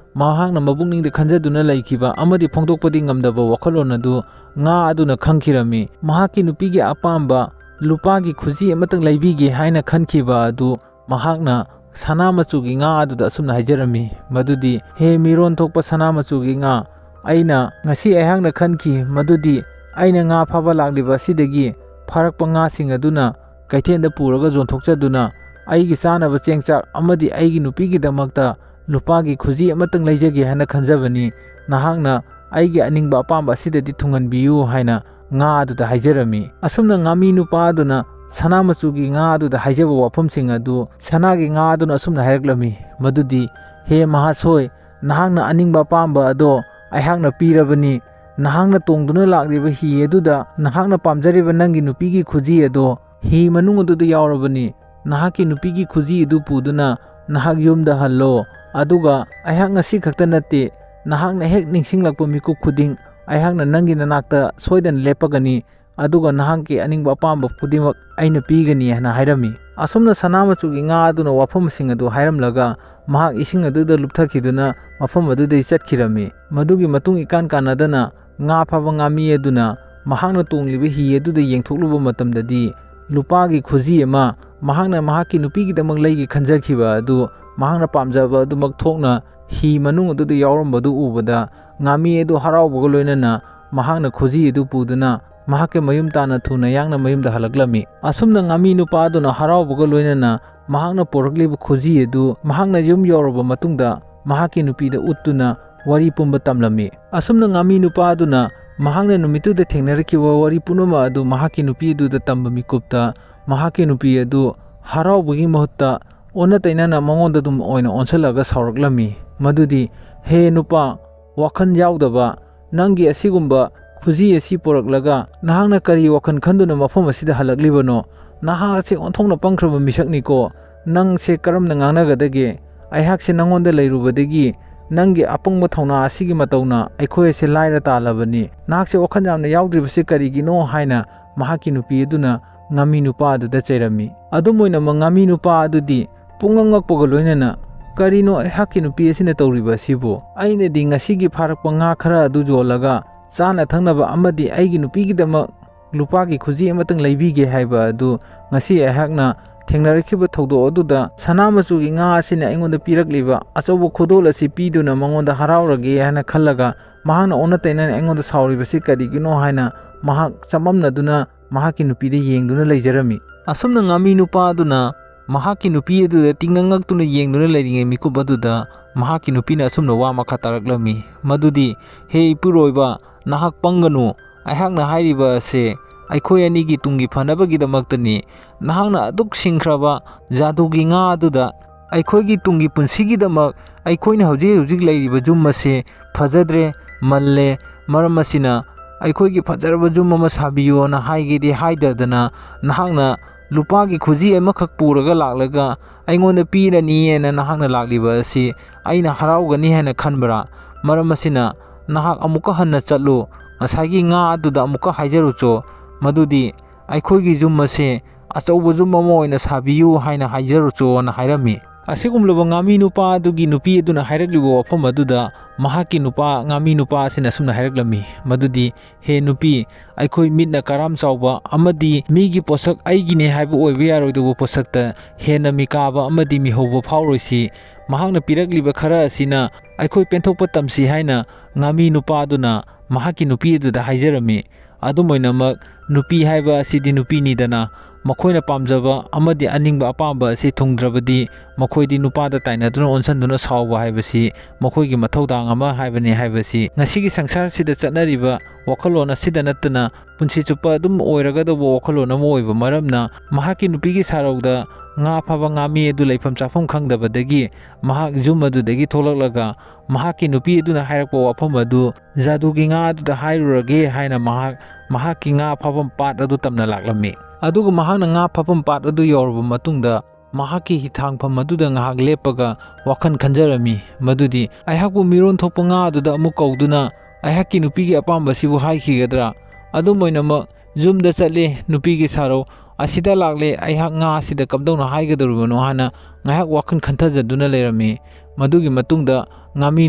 ꯃꯍꯥꯛꯅ ꯃꯕꯨꯛꯅꯤꯡꯗ ꯈꯟꯖꯗꯨꯅ ꯂꯩꯈꯤꯕ ꯑꯃꯗꯤ ꯐꯣꯡꯗꯣꯛꯄꯗꯤ ꯉꯝꯗꯕ ꯋꯥꯈꯜꯂꯣꯟ ꯑꯗꯨ ꯉꯥ ꯑꯗꯨꯅ ꯈꯪꯈꯤꯔꯝꯃꯤ꯫ ꯃꯍꯥꯛꯀꯤ ꯅꯨꯄꯤꯒꯤ ꯑꯄꯥꯝꯕ ꯂꯨꯄꯥꯒꯤ ꯈꯨꯖꯤ ꯑꯃꯇꯪ ꯂꯩꯕꯤꯒꯦ ꯍꯥꯏꯅ ꯈꯟꯈꯤꯕ ꯑꯗꯨ ꯃꯍꯥꯛꯅ ꯁꯅꯥ ꯃꯆꯨꯒꯤ ꯉꯥ ꯑꯗꯨꯗ ꯑꯁꯨꯝꯅ ꯍꯥꯏꯖꯔꯝꯃꯤ ꯃꯗꯨꯗꯤ, "ꯍꯦ ꯃꯤꯔꯣꯟ ꯊꯣꯛꯄ ꯁꯅꯥ ꯃꯆꯨꯒꯤ ꯉꯥ, ꯑꯩꯅ ꯉꯁꯤ ꯑꯩꯍꯥꯛꯅ ꯈꯟꯈꯤ ꯃꯗꯨꯗꯤ ꯑꯩꯅ ꯉꯥ ꯐꯥꯕ ꯂꯥꯛꯂꯤꯕ ꯑꯁꯤꯗꯒꯤ ꯐꯥꯔꯛꯄ ꯉꯥꯁꯤꯡ ꯑꯗꯨꯅ ꯀꯩꯊꯦꯜꯗ ꯄꯨꯔꯒ ꯌꯣꯟꯊꯣꯛꯆꯗꯨꯅ ꯑꯩꯒꯤ ꯆꯥꯅꯕ ꯆꯦꯡ ꯆꯥꯛ ꯑꯃꯗꯤ ꯑꯩꯒꯤ ꯅꯨꯄꯤꯒꯤꯗꯃꯛꯇ ꯂꯨꯄꯥꯒꯤ ꯈꯨꯖꯤ ꯑꯃꯇꯪ ꯂꯩꯖꯒꯦ ꯍꯥꯏꯅ ꯈꯟꯖꯕꯅꯤ꯫ ꯅꯍꯥꯛꯅ ꯑꯩꯒꯤ ꯑꯅꯤꯡꯕ ꯑꯄꯥꯝꯕ ꯑꯁꯤꯗꯗꯤ ꯊꯨꯡꯍꯟꯕꯤꯌꯨ" ꯍꯥꯏꯅ ꯉꯥ ꯑꯗꯨꯗ ꯍꯥꯏꯖꯔꯝꯃꯤ꯫ ꯑꯁꯨꯝꯅ ꯉꯥꯃꯤ ꯅꯨꯄꯥ ꯑꯗꯨꯅ ꯁꯅꯥ ꯃꯆꯨꯒꯤ ꯉꯥ ꯑꯗꯨꯗ ꯍꯥꯏꯖꯕ ꯋꯥꯐꯝꯁꯤꯡ ꯑꯗꯨ ꯁꯅꯥꯒꯤ ꯉꯥ ꯑꯗꯨꯅ ꯑꯁꯨꯝꯅ ꯍꯥꯏꯔꯛꯂꯝꯃꯤ ꯃꯗꯨꯗꯤ, "ꯍꯦ ꯃꯍꯥꯁꯣꯏ, ꯅꯍꯥꯛꯅ ꯑꯅꯤꯡꯕ ꯑꯄꯥꯝꯕ ꯑꯗꯣ ꯑꯩꯍꯥꯛꯅ ꯄꯤꯔꯕꯅꯤ꯫ ꯅꯍꯥꯛꯅ ꯇꯣꯡꯗꯨꯅ ꯂꯥꯛꯂꯤꯕ ꯍꯤ ꯑꯗꯨꯗ ꯅꯍꯥꯛꯅ ꯄꯥꯝꯖꯔꯤꯕ ꯅꯪꯒꯤ ꯅꯨꯄꯤꯒꯤ ꯈꯨꯖꯤ ꯑꯗꯣ ꯍꯤ ꯃꯅꯨꯡ ꯑꯗꯨꯗ ꯌꯥꯎꯔꯕꯅꯤ꯫ ꯅꯍꯥꯛꯀꯤ ꯅꯨꯄꯤꯒꯤ ꯈꯨꯖꯤ ꯑꯗꯨ ꯄꯨꯗꯨꯅ ꯅꯍꯥꯛ ꯌꯨꯝꯗ ꯍꯜꯂꯣ꯫ ꯑꯗꯨꯒ ꯑꯩꯍꯥꯛ ꯉꯁꯤ ꯈꯛꯇ ꯅꯠꯇꯦ, ꯅꯍꯥꯛꯅ ꯍꯦꯛ ꯅꯤꯡꯁꯤꯡꯂꯛꯄ ꯃꯤꯀꯨꯞ ꯈꯨꯗꯤꯡ ꯑꯩꯍꯥꯛꯅ ꯅꯪꯒꯤ ꯅꯅꯥꯛꯇ ꯁꯣꯏꯗꯅ ꯂꯦꯞꯄꯒꯅꯤ꯫ ꯑꯗꯨꯒ ꯅꯍꯥꯛꯀꯤ ꯑꯅꯤꯡꯕ ꯑꯄꯥꯝꯕ ꯈꯨꯗꯤꯡꯃꯛ ꯑꯩꯅ ꯄꯤꯒꯅꯤ" ꯍꯥꯏꯅ ꯍꯥꯏꯔꯝꯃꯤ꯫ ꯑꯁꯨꯝꯅ ꯁꯅꯥ ꯃꯆꯨꯒꯤ ꯉꯥ ꯑꯗꯨꯅ ꯋꯥꯐꯝꯁꯤꯡ ꯑꯗꯨ ꯍꯥꯏꯔꯝꯂꯒ ꯃꯍꯥꯛ ꯏꯁꯤꯡ ꯑꯗꯨꯗ ꯂꯨꯞꯊꯈꯤꯗꯨꯅ ꯃꯐꯝ ꯑꯗꯨꯗꯒꯤ ꯆꯠꯈꯤꯔꯝꯃꯤ꯫ ꯃꯗꯨꯒꯤ ꯃꯇꯨꯡ ꯏꯀꯥꯟ ꯀꯥꯟꯅꯗꯅ ꯉꯥ ꯐꯥꯕ ꯉꯥꯃꯤ ꯑꯗꯨꯅ ꯃꯍꯥꯛꯅ ꯇꯣꯡꯂꯤꯕ ꯍꯤ ꯑꯗꯨꯗ ꯌꯦꯡꯊꯣꯛꯂꯨꯕ ꯃꯇꯝꯗꯗꯤ ꯂꯨꯄꯥꯒꯤ ꯈꯨꯖꯤ ꯑꯃ ꯃꯍꯥꯛꯅ ꯃꯍꯥꯛꯀꯤ ꯅꯨꯄꯤꯒꯤꯗꯃꯛ ꯂꯩꯒꯦ ꯈꯟꯖꯈꯤꯕ ꯑꯗꯨ ꯃꯍꯥꯛꯅ ꯄꯥꯝꯖꯕ ꯑꯗꯨꯃꯛ ꯊꯣꯛꯅ ꯍꯤ ꯃꯅꯨꯡ ꯑꯗꯨꯗ ꯌꯥꯎꯔꯝꯕꯗꯨ ꯎꯕꯗ ꯉꯥꯃꯤ ꯑꯗꯨ ꯍꯔꯥꯎꯕꯒ ꯂꯣꯏꯅꯅ ꯃꯍꯥꯛꯅ ꯈꯨꯖꯤ ꯑꯗꯨ ꯄꯨꯗꯨꯅ ꯃꯍꯥꯛꯀꯤ ꯃꯌꯨꯝ ꯇꯥꯟꯅ ꯊꯨꯅ ꯌꯥꯡꯅ ꯃꯌꯨꯝꯗ ꯍꯜꯂꯛꯂꯝꯃꯤ꯫ ꯑꯁꯨꯝꯅ ꯉꯥꯃꯤ ꯅꯨꯄꯥ ꯑꯗꯨꯅ ꯍꯔꯥꯎꯕꯒ ꯂꯣꯏꯅꯅ ꯃꯍꯥꯛꯅ ꯄꯨꯔꯛꯂꯤꯕ ꯈꯨꯖꯤ ꯑꯗꯨ ꯃꯍꯥꯛꯅ ꯌꯨꯝ ꯌꯧꯔꯕ ꯃꯇꯨꯡꯗ ꯃꯍꯥꯛꯀꯤ ꯅꯨꯄꯤꯗ ꯎꯠꯇꯨꯅ ꯋꯥꯔꯤ ꯄꯨꯝꯕ ꯇꯝꯂꯝꯃꯤ꯫ ꯑꯁꯨꯝꯅ ꯉꯥꯃꯤ ꯅꯨꯄꯥ ꯑꯗꯨꯅ ꯃꯍꯥꯛꯅ ꯅꯨꯃꯤꯠꯇꯨꯗ ꯊꯦꯡꯅꯔꯛꯈꯤꯕ ꯋꯥꯔꯤ ꯄꯨꯝꯅꯃꯛ ꯑꯗꯨ ꯃꯍꯥꯛꯀꯤ ꯅꯨꯄꯤ ꯑꯗꯨꯗ ꯇꯝꯕ ꯃꯤꯀꯨꯞꯇ, ꯃꯍꯥꯛꯀꯤ ꯅꯨꯄꯤ ꯑꯗꯨ ꯍꯔꯥꯎꯕꯒꯤ ꯃꯍꯨꯠꯇ ꯑꯣꯟꯅ ꯇꯩꯅꯅ ꯃꯉꯣꯟꯗ ꯑꯗꯨꯝ ꯑꯣꯏꯅ ꯑꯣꯟꯁꯤꯜꯂꯒ ꯁꯥꯎꯔꯛꯂꯝꯃꯤ꯫ ꯃꯗꯨꯗꯤ, "ꯍꯦ ꯅꯨꯄꯥ, ꯋꯥꯈꯜ ꯌꯥꯎꯗꯕ, ꯅꯪꯒꯤ ꯑꯁꯤꯒꯨꯝꯕ ꯈꯨꯖꯤ ꯑꯁꯤ ꯄꯨꯔꯛꯂꯒ ꯅꯍꯥꯛꯅ ꯀꯔꯤ ꯋꯥꯈꯜ ꯈꯟꯗꯨꯅ ꯃꯐꯝ ꯑꯁꯤꯗ ꯍꯜꯂꯛꯂꯤꯕꯅꯣ? ꯅꯍꯥꯛ ꯑꯁꯤ ꯑꯣꯟꯊꯣꯛꯅ ꯄꯪꯈ꯭ꯔꯕ ꯃꯤꯁꯛꯅꯤꯀꯣ꯫ ꯅꯪꯁꯦ ꯀꯔꯝꯅ ꯉꯥꯡꯅꯒꯗꯒꯦ? ꯑꯩꯍꯥꯛꯁꯦ ꯅꯪꯉꯣꯟꯗ ꯂꯩꯔꯨꯕꯗꯒꯤ ꯅꯪꯒꯤ ꯑꯄꯪꯕ ꯊꯧꯅꯥ ꯑꯁꯤꯒꯤ ꯃꯇꯧꯅ ꯑꯩꯈꯣꯏ ꯑꯁꯦ ꯂꯥꯏꯔ ꯇꯥꯜꯂꯕꯅꯤ꯫ ꯅꯍꯥꯛꯁꯦ ꯋꯥꯈꯜ ꯌꯥꯝꯅ ꯌꯥꯎꯗ꯭ꯔꯤꯕꯁꯤ ꯀꯔꯤꯒꯤꯅꯣ?" ꯍꯥꯏꯅ ꯃꯍꯥꯛꯀꯤ ꯅꯨꯄꯤ ꯑꯗꯨꯅ ꯉꯥꯃꯤ ꯅꯨꯄꯥ ꯑꯗꯨꯗ ꯆꯩꯔꯝꯃꯤ꯫ ꯑꯗꯨꯝ ꯑꯣꯏꯅꯃꯛ ꯉꯥꯃꯤ ꯅꯨꯄꯥ ꯑꯗꯨꯗꯤ ꯄꯨꯡꯉꯛ ꯉꯛꯄꯒ ꯂꯣꯏꯅꯅ, "ꯀꯔꯤꯅꯣ ꯑꯩꯍꯥꯛꯀꯤ ꯅꯨꯄꯤ ꯑꯁꯤꯅ ꯇꯧꯔꯤꯕ ꯑꯁꯤꯕꯨ? ꯑꯩꯅꯗꯤ ꯉꯁꯤꯒꯤ ꯐꯥꯔꯛꯄ ꯉꯥ ꯈꯔ ꯑꯗꯨ ꯌꯣꯜꯂꯒ ꯆꯥꯅ ꯊꯛꯅꯕ ꯑꯃꯗꯤ ꯑꯩꯒꯤ ꯅꯨꯄꯤꯒꯤꯗꯃꯛ ꯂꯨꯄꯥꯒꯤ ꯈꯨꯖꯤ ꯑꯃꯇꯪ ꯂꯩꯕꯤꯒꯦ ꯍꯥꯏꯕ ꯑꯗꯨ ꯉꯁꯤ ꯑꯩꯍꯥꯛꯅ ꯊꯦꯡꯅꯔꯛꯈꯤꯕ ꯊꯧꯗꯣꯛ ꯑꯗꯨꯗ ꯁꯅꯥ ꯃꯆꯨꯒꯤ ꯉꯥ ꯑꯁꯤꯅ ꯑꯩꯉꯣꯟꯗ ꯄꯤꯔꯛꯂꯤꯕ ꯑꯆꯧꯕ ꯈꯨꯗꯣꯜ ꯑꯁꯤ ꯄꯤꯗꯨꯅ ꯃꯉꯣꯟꯗ ꯍꯔꯥꯎꯔꯒꯦ ꯍꯥꯏꯅ ꯈꯜꯂꯒ ꯃꯍꯥꯛꯅ ꯑꯣꯟꯅ ꯇꯩꯅꯅ ꯑꯩꯉꯣꯟꯗ ꯁꯥꯎꯔꯤꯕꯁꯤ ꯀꯔꯤꯒꯤꯅꯣ?" ꯍꯥꯏꯅ ꯃꯍꯥꯛ ꯆꯃꯝꯅꯗꯨꯅ ꯃꯍꯥꯛꯀꯤ ꯅꯨꯄꯤꯗ ꯌꯦꯡꯗꯨꯅ ꯂꯩꯖꯔꯝꯃꯤ꯫ ꯑꯁꯨꯝꯅ ꯉꯥꯃꯤ ꯅꯨꯄꯥ ꯑꯗꯨꯅ ꯃꯍꯥꯛꯀꯤ ꯅꯨꯄꯤ ꯑꯗꯨꯗ ꯇꯤꯡꯉꯛ ꯉꯛꯇꯨꯅ ꯌꯦꯡꯗꯨꯅ ꯂꯩꯔꯤꯉꯩ ꯃꯤꯀꯨꯞ ꯑꯗꯨꯗ ꯃꯍꯥꯛꯀꯤ ꯅꯨꯄꯤꯅ ꯑꯁꯨꯝꯅ ꯋꯥ ꯃꯈꯥ ꯇꯥꯔꯛꯂꯝꯃꯤ, ꯃꯗꯨꯗꯤ, "ꯍꯦ ꯏꯄꯨꯔꯣꯏꯕ, ꯅꯍꯥꯛ ꯄꯪꯒꯅꯨ꯫ ꯑꯩꯍꯥꯛꯅ ꯍꯥꯏꯔꯤꯕ ꯑꯁꯦ ꯑꯩꯈꯣꯏ ꯑꯅꯤꯒꯤ ꯇꯨꯡꯒꯤ ꯐꯅꯕꯒꯤꯗꯃꯛꯇꯅꯤ꯫ ꯅꯍꯥꯛꯅ ꯑꯗꯨꯛ ꯁꯤꯡꯈ꯭ꯔꯕ ꯖꯥꯗꯨꯒꯤ ꯉꯥ ꯑꯗꯨꯗ ꯑꯩꯈꯣꯏꯒꯤ ꯇꯨꯡꯒꯤ ꯄꯨꯟꯁꯤꯒꯤꯗꯃꯛ ꯑꯩꯈꯣꯏꯅ ꯍꯧꯖꯤꯛ ꯍꯧꯖꯤꯛ ꯂꯩꯔꯤꯕ ꯌꯨꯝ ꯑꯁꯦ ꯐꯖꯗ꯭ꯔꯦ, ꯃꯜꯂꯦ꯫ ꯃꯔꯝ ꯑꯁꯤꯅ ꯑꯩꯈꯣꯏꯒꯤ ꯐꯖꯔꯕ ꯌꯨꯝ ꯑꯃ ꯁꯥꯕꯤꯌꯣꯅ ꯍꯥꯏꯒꯦꯗꯤ ꯍꯥꯏꯗꯗꯅ ꯅꯍꯥꯛꯅ ꯂꯨꯄꯥꯒꯤ ꯈꯨꯖꯤ ꯑꯃꯈꯛ ꯄꯨꯔꯒ ꯂꯥꯛꯂꯒ ꯑꯩꯉꯣꯟꯗ ꯄꯤꯔꯅꯤꯅ ꯅꯍꯥꯛꯅ ꯂꯥꯛꯂꯤꯕ ꯑꯁꯤ ꯑꯩꯅ ꯍꯔꯥꯎꯒꯅꯤ ꯍꯥꯏꯅ ꯈꯟꯕ꯭ꯔꯥ? ꯃꯔꯝ ꯑꯁꯤꯅ ꯅꯍꯥꯛ ꯑꯃꯨꯛꯀ ꯍꯟꯅ ꯆꯠꯂꯨ, ꯉꯁꯥꯏꯒꯤ ꯉꯥ ꯑꯗꯨꯗ ꯑꯃꯨꯛꯀ ꯍꯥꯏꯖꯔꯨꯆꯣ, ꯃꯗꯨꯗꯤ ꯑꯩꯈꯣꯏꯒꯤ ꯌꯨꯝ ꯑꯁꯦ ꯑꯆꯧꯕ ꯌꯨꯝ ꯑꯃ ꯑꯣꯏꯅ ꯁꯥꯕꯤꯌꯨ ꯍꯥꯏꯅ ꯍꯥꯏꯖꯔꯨꯆꯣꯅ ꯍꯥꯏꯔꯝꯃꯤ꯫ ꯑꯁꯤꯒꯨꯝꯂꯕ ꯉꯥꯃꯤ ꯅꯨꯄꯥ ꯑꯗꯨꯒꯤ ꯅꯨꯄꯤ ꯑꯗꯨꯅ ꯍꯥꯏꯔꯛꯂꯤꯕ ꯋꯥꯐꯝ ꯑꯗꯨꯗ ꯃꯍꯥꯛꯀꯤ ꯅꯨꯄꯥ, ꯉꯥꯃꯤ ꯅꯨꯄꯥ ꯑꯁꯤꯅ ꯑꯁꯨꯝꯅ ꯍꯥꯏꯔꯛꯂꯝꯃꯤ, ꯃꯗꯨꯗꯤ, "ꯍꯦ ꯅꯨꯄꯤ, ꯑꯩꯈꯣꯏ ꯃꯤꯠꯅ ꯀꯔꯥꯝ ꯆꯥꯎꯕ ꯑꯃꯗꯤ ꯃꯤꯒꯤ ꯄꯣꯠꯁꯛ ꯑꯩꯒꯤꯅꯦ ꯍꯥꯏꯕ ꯑꯣꯏꯕ ꯌꯥꯔꯣꯏꯗꯧꯕ ꯄꯣꯠꯁꯛꯇ ꯍꯦꯟꯅ ꯃꯤꯀꯥꯕ ꯑꯃꯗꯤ ꯃꯤꯍꯧꯕ ꯐꯥꯎꯔꯣꯏꯁꯤ꯫ ꯃꯍꯥꯛꯅ ꯄꯤꯔꯛꯂꯤꯕ ꯈꯔ ꯑꯁꯤꯅ ꯑꯩꯈꯣꯏ ꯄꯦꯟꯊꯣꯛꯄ ꯇꯝꯁꯤ" ꯍꯥꯏꯅ ꯉꯥꯃꯤ ꯅꯨꯄꯥ ꯑꯗꯨꯅ ꯃꯍꯥꯛꯀꯤ ꯅꯨꯄꯤ ꯑꯗꯨꯗ ꯍꯥꯏꯖꯔꯝꯃꯤ꯫ ꯑꯗꯨꯝ ꯑꯣꯏꯅꯃꯛ, ꯅꯨꯄꯤ ꯍꯥꯏꯕ ꯑꯁꯤꯗꯤ ꯅꯨꯄꯤꯅꯤꯗꯅ, ꯃꯈꯣꯏꯅ ꯄꯥꯝꯖꯕ ꯑꯃꯗꯤ ꯑꯅꯤꯡꯕ ꯑꯄꯥꯝꯕ ꯑꯁꯤ ꯊꯨꯡꯗ꯭ꯔꯕꯗꯤ ꯃꯈꯣꯏꯗꯤ ꯅꯨꯄꯥꯗ ꯇꯥꯏꯅꯗꯨꯅ ꯑꯣꯟꯁꯤꯟꯗꯨꯅ ꯁꯥꯎꯕ ꯍꯥꯏꯕꯁꯤ ꯃꯈꯣꯏꯒꯤ ꯃꯊꯧꯗꯥꯡ ꯑꯃ ꯍꯥꯏꯕꯅꯤ ꯍꯥꯏꯕꯁꯤ ꯉꯁꯤꯒꯤ ꯁꯪꯁꯥꯔꯁꯤꯗ ꯆꯠꯅꯔꯤꯕ ꯋꯥꯈꯜꯂꯣꯟ ꯑꯁꯤꯗ ꯅꯠꯇꯅ ꯄꯨꯟꯁꯤ ꯆꯨꯞꯄ ꯑꯗꯨꯝ ꯑꯣꯏꯔꯒꯗꯧꯕ ꯋꯥꯈꯜꯂꯣꯟ ꯑꯃ ꯑꯣꯏꯕ ꯃꯔꯝꯅ, ꯃꯍꯥꯛꯀꯤ ꯅꯨꯄꯤꯒꯤ ꯁꯥꯔꯧꯗ ꯉꯥ ꯐꯥꯕ ꯉꯥꯃꯤ ꯑꯗꯨ ꯂꯩꯐꯝ ꯆꯥꯐꯝ ꯈꯪꯗꯕꯗꯒꯤ ꯃꯍꯥꯛ ꯌꯨꯝ ꯑꯗꯨꯗꯒꯤ ꯊꯣꯛꯂꯛꯂꯒ ꯃꯍꯥꯛꯀꯤ ꯅꯨꯄꯤ ꯑꯗꯨꯅ ꯍꯥꯏꯔꯛꯄ ꯋꯥꯐꯝ ꯑꯗꯨ ꯖꯥꯗꯨꯒꯤ ꯉꯥ ꯑꯗꯨꯗ ꯍꯥꯏꯔꯨꯔꯒꯦ ꯍꯥꯏꯅ ꯃꯍꯥꯛ ꯃꯍꯥꯛꯀꯤ ꯉꯥ ꯐꯥꯐꯝ ꯄꯥꯠ ꯑꯗꯨ ꯇꯝꯅ ꯂꯥꯛꯂꯝꯃꯤ꯫ ꯑꯗꯨꯒ ꯃꯍꯥꯛꯅ ꯉꯥ ꯐꯥꯐꯝ ꯄꯥꯠ ꯑꯗꯨ ꯌꯧꯔꯕ ꯃꯇꯨꯡꯗ ꯃꯍꯥꯛꯀꯤ ꯍꯤꯊꯥꯡꯐꯝ ꯑꯗꯨꯗ ꯉꯥꯏꯍꯥꯛ ꯂꯦꯞꯄꯒ ꯋꯥꯈꯜ ꯈꯟꯖꯔꯝꯃꯤ, ꯃꯗꯨꯗꯤ ꯑꯩꯍꯥꯛꯄꯨ ꯃꯤꯔꯣꯟ ꯊꯣꯛꯄ ꯉꯥ ꯑꯗꯨꯗ ꯑꯃꯨꯛ ꯀꯧꯗꯨꯅ ꯑꯩꯍꯥꯛꯀꯤ ꯅꯨꯄꯤꯒꯤ ꯑꯄꯥꯝꯕꯁꯤꯕꯨ ꯍꯥꯏꯈꯤꯒꯗ꯭ꯔꯥ? ꯑꯗꯨꯝ ꯑꯣꯏꯅꯃꯛ ꯌꯨꯝꯗ ꯆꯠꯂꯦ, ꯅꯨꯄꯤꯒꯤ ꯁꯥꯔꯧ ꯑꯁꯤꯗ ꯂꯥꯛꯂꯦ, ꯑꯩꯍꯥꯛ ꯉꯥ ꯑꯁꯤꯗ ꯀꯝꯗꯧꯅ ꯍꯥꯏꯒꯗꯧꯔꯤꯕꯅꯣ ꯍꯥꯏꯅ ꯉꯥꯏꯍꯥꯛ ꯋꯥꯈꯜ ꯈꯟꯊꯖꯗꯨꯅ ꯂꯩꯔꯝꯃꯤ꯫ ꯃꯗꯨꯒꯤ ꯃꯇꯨꯡꯗ ꯉꯥꯃꯤ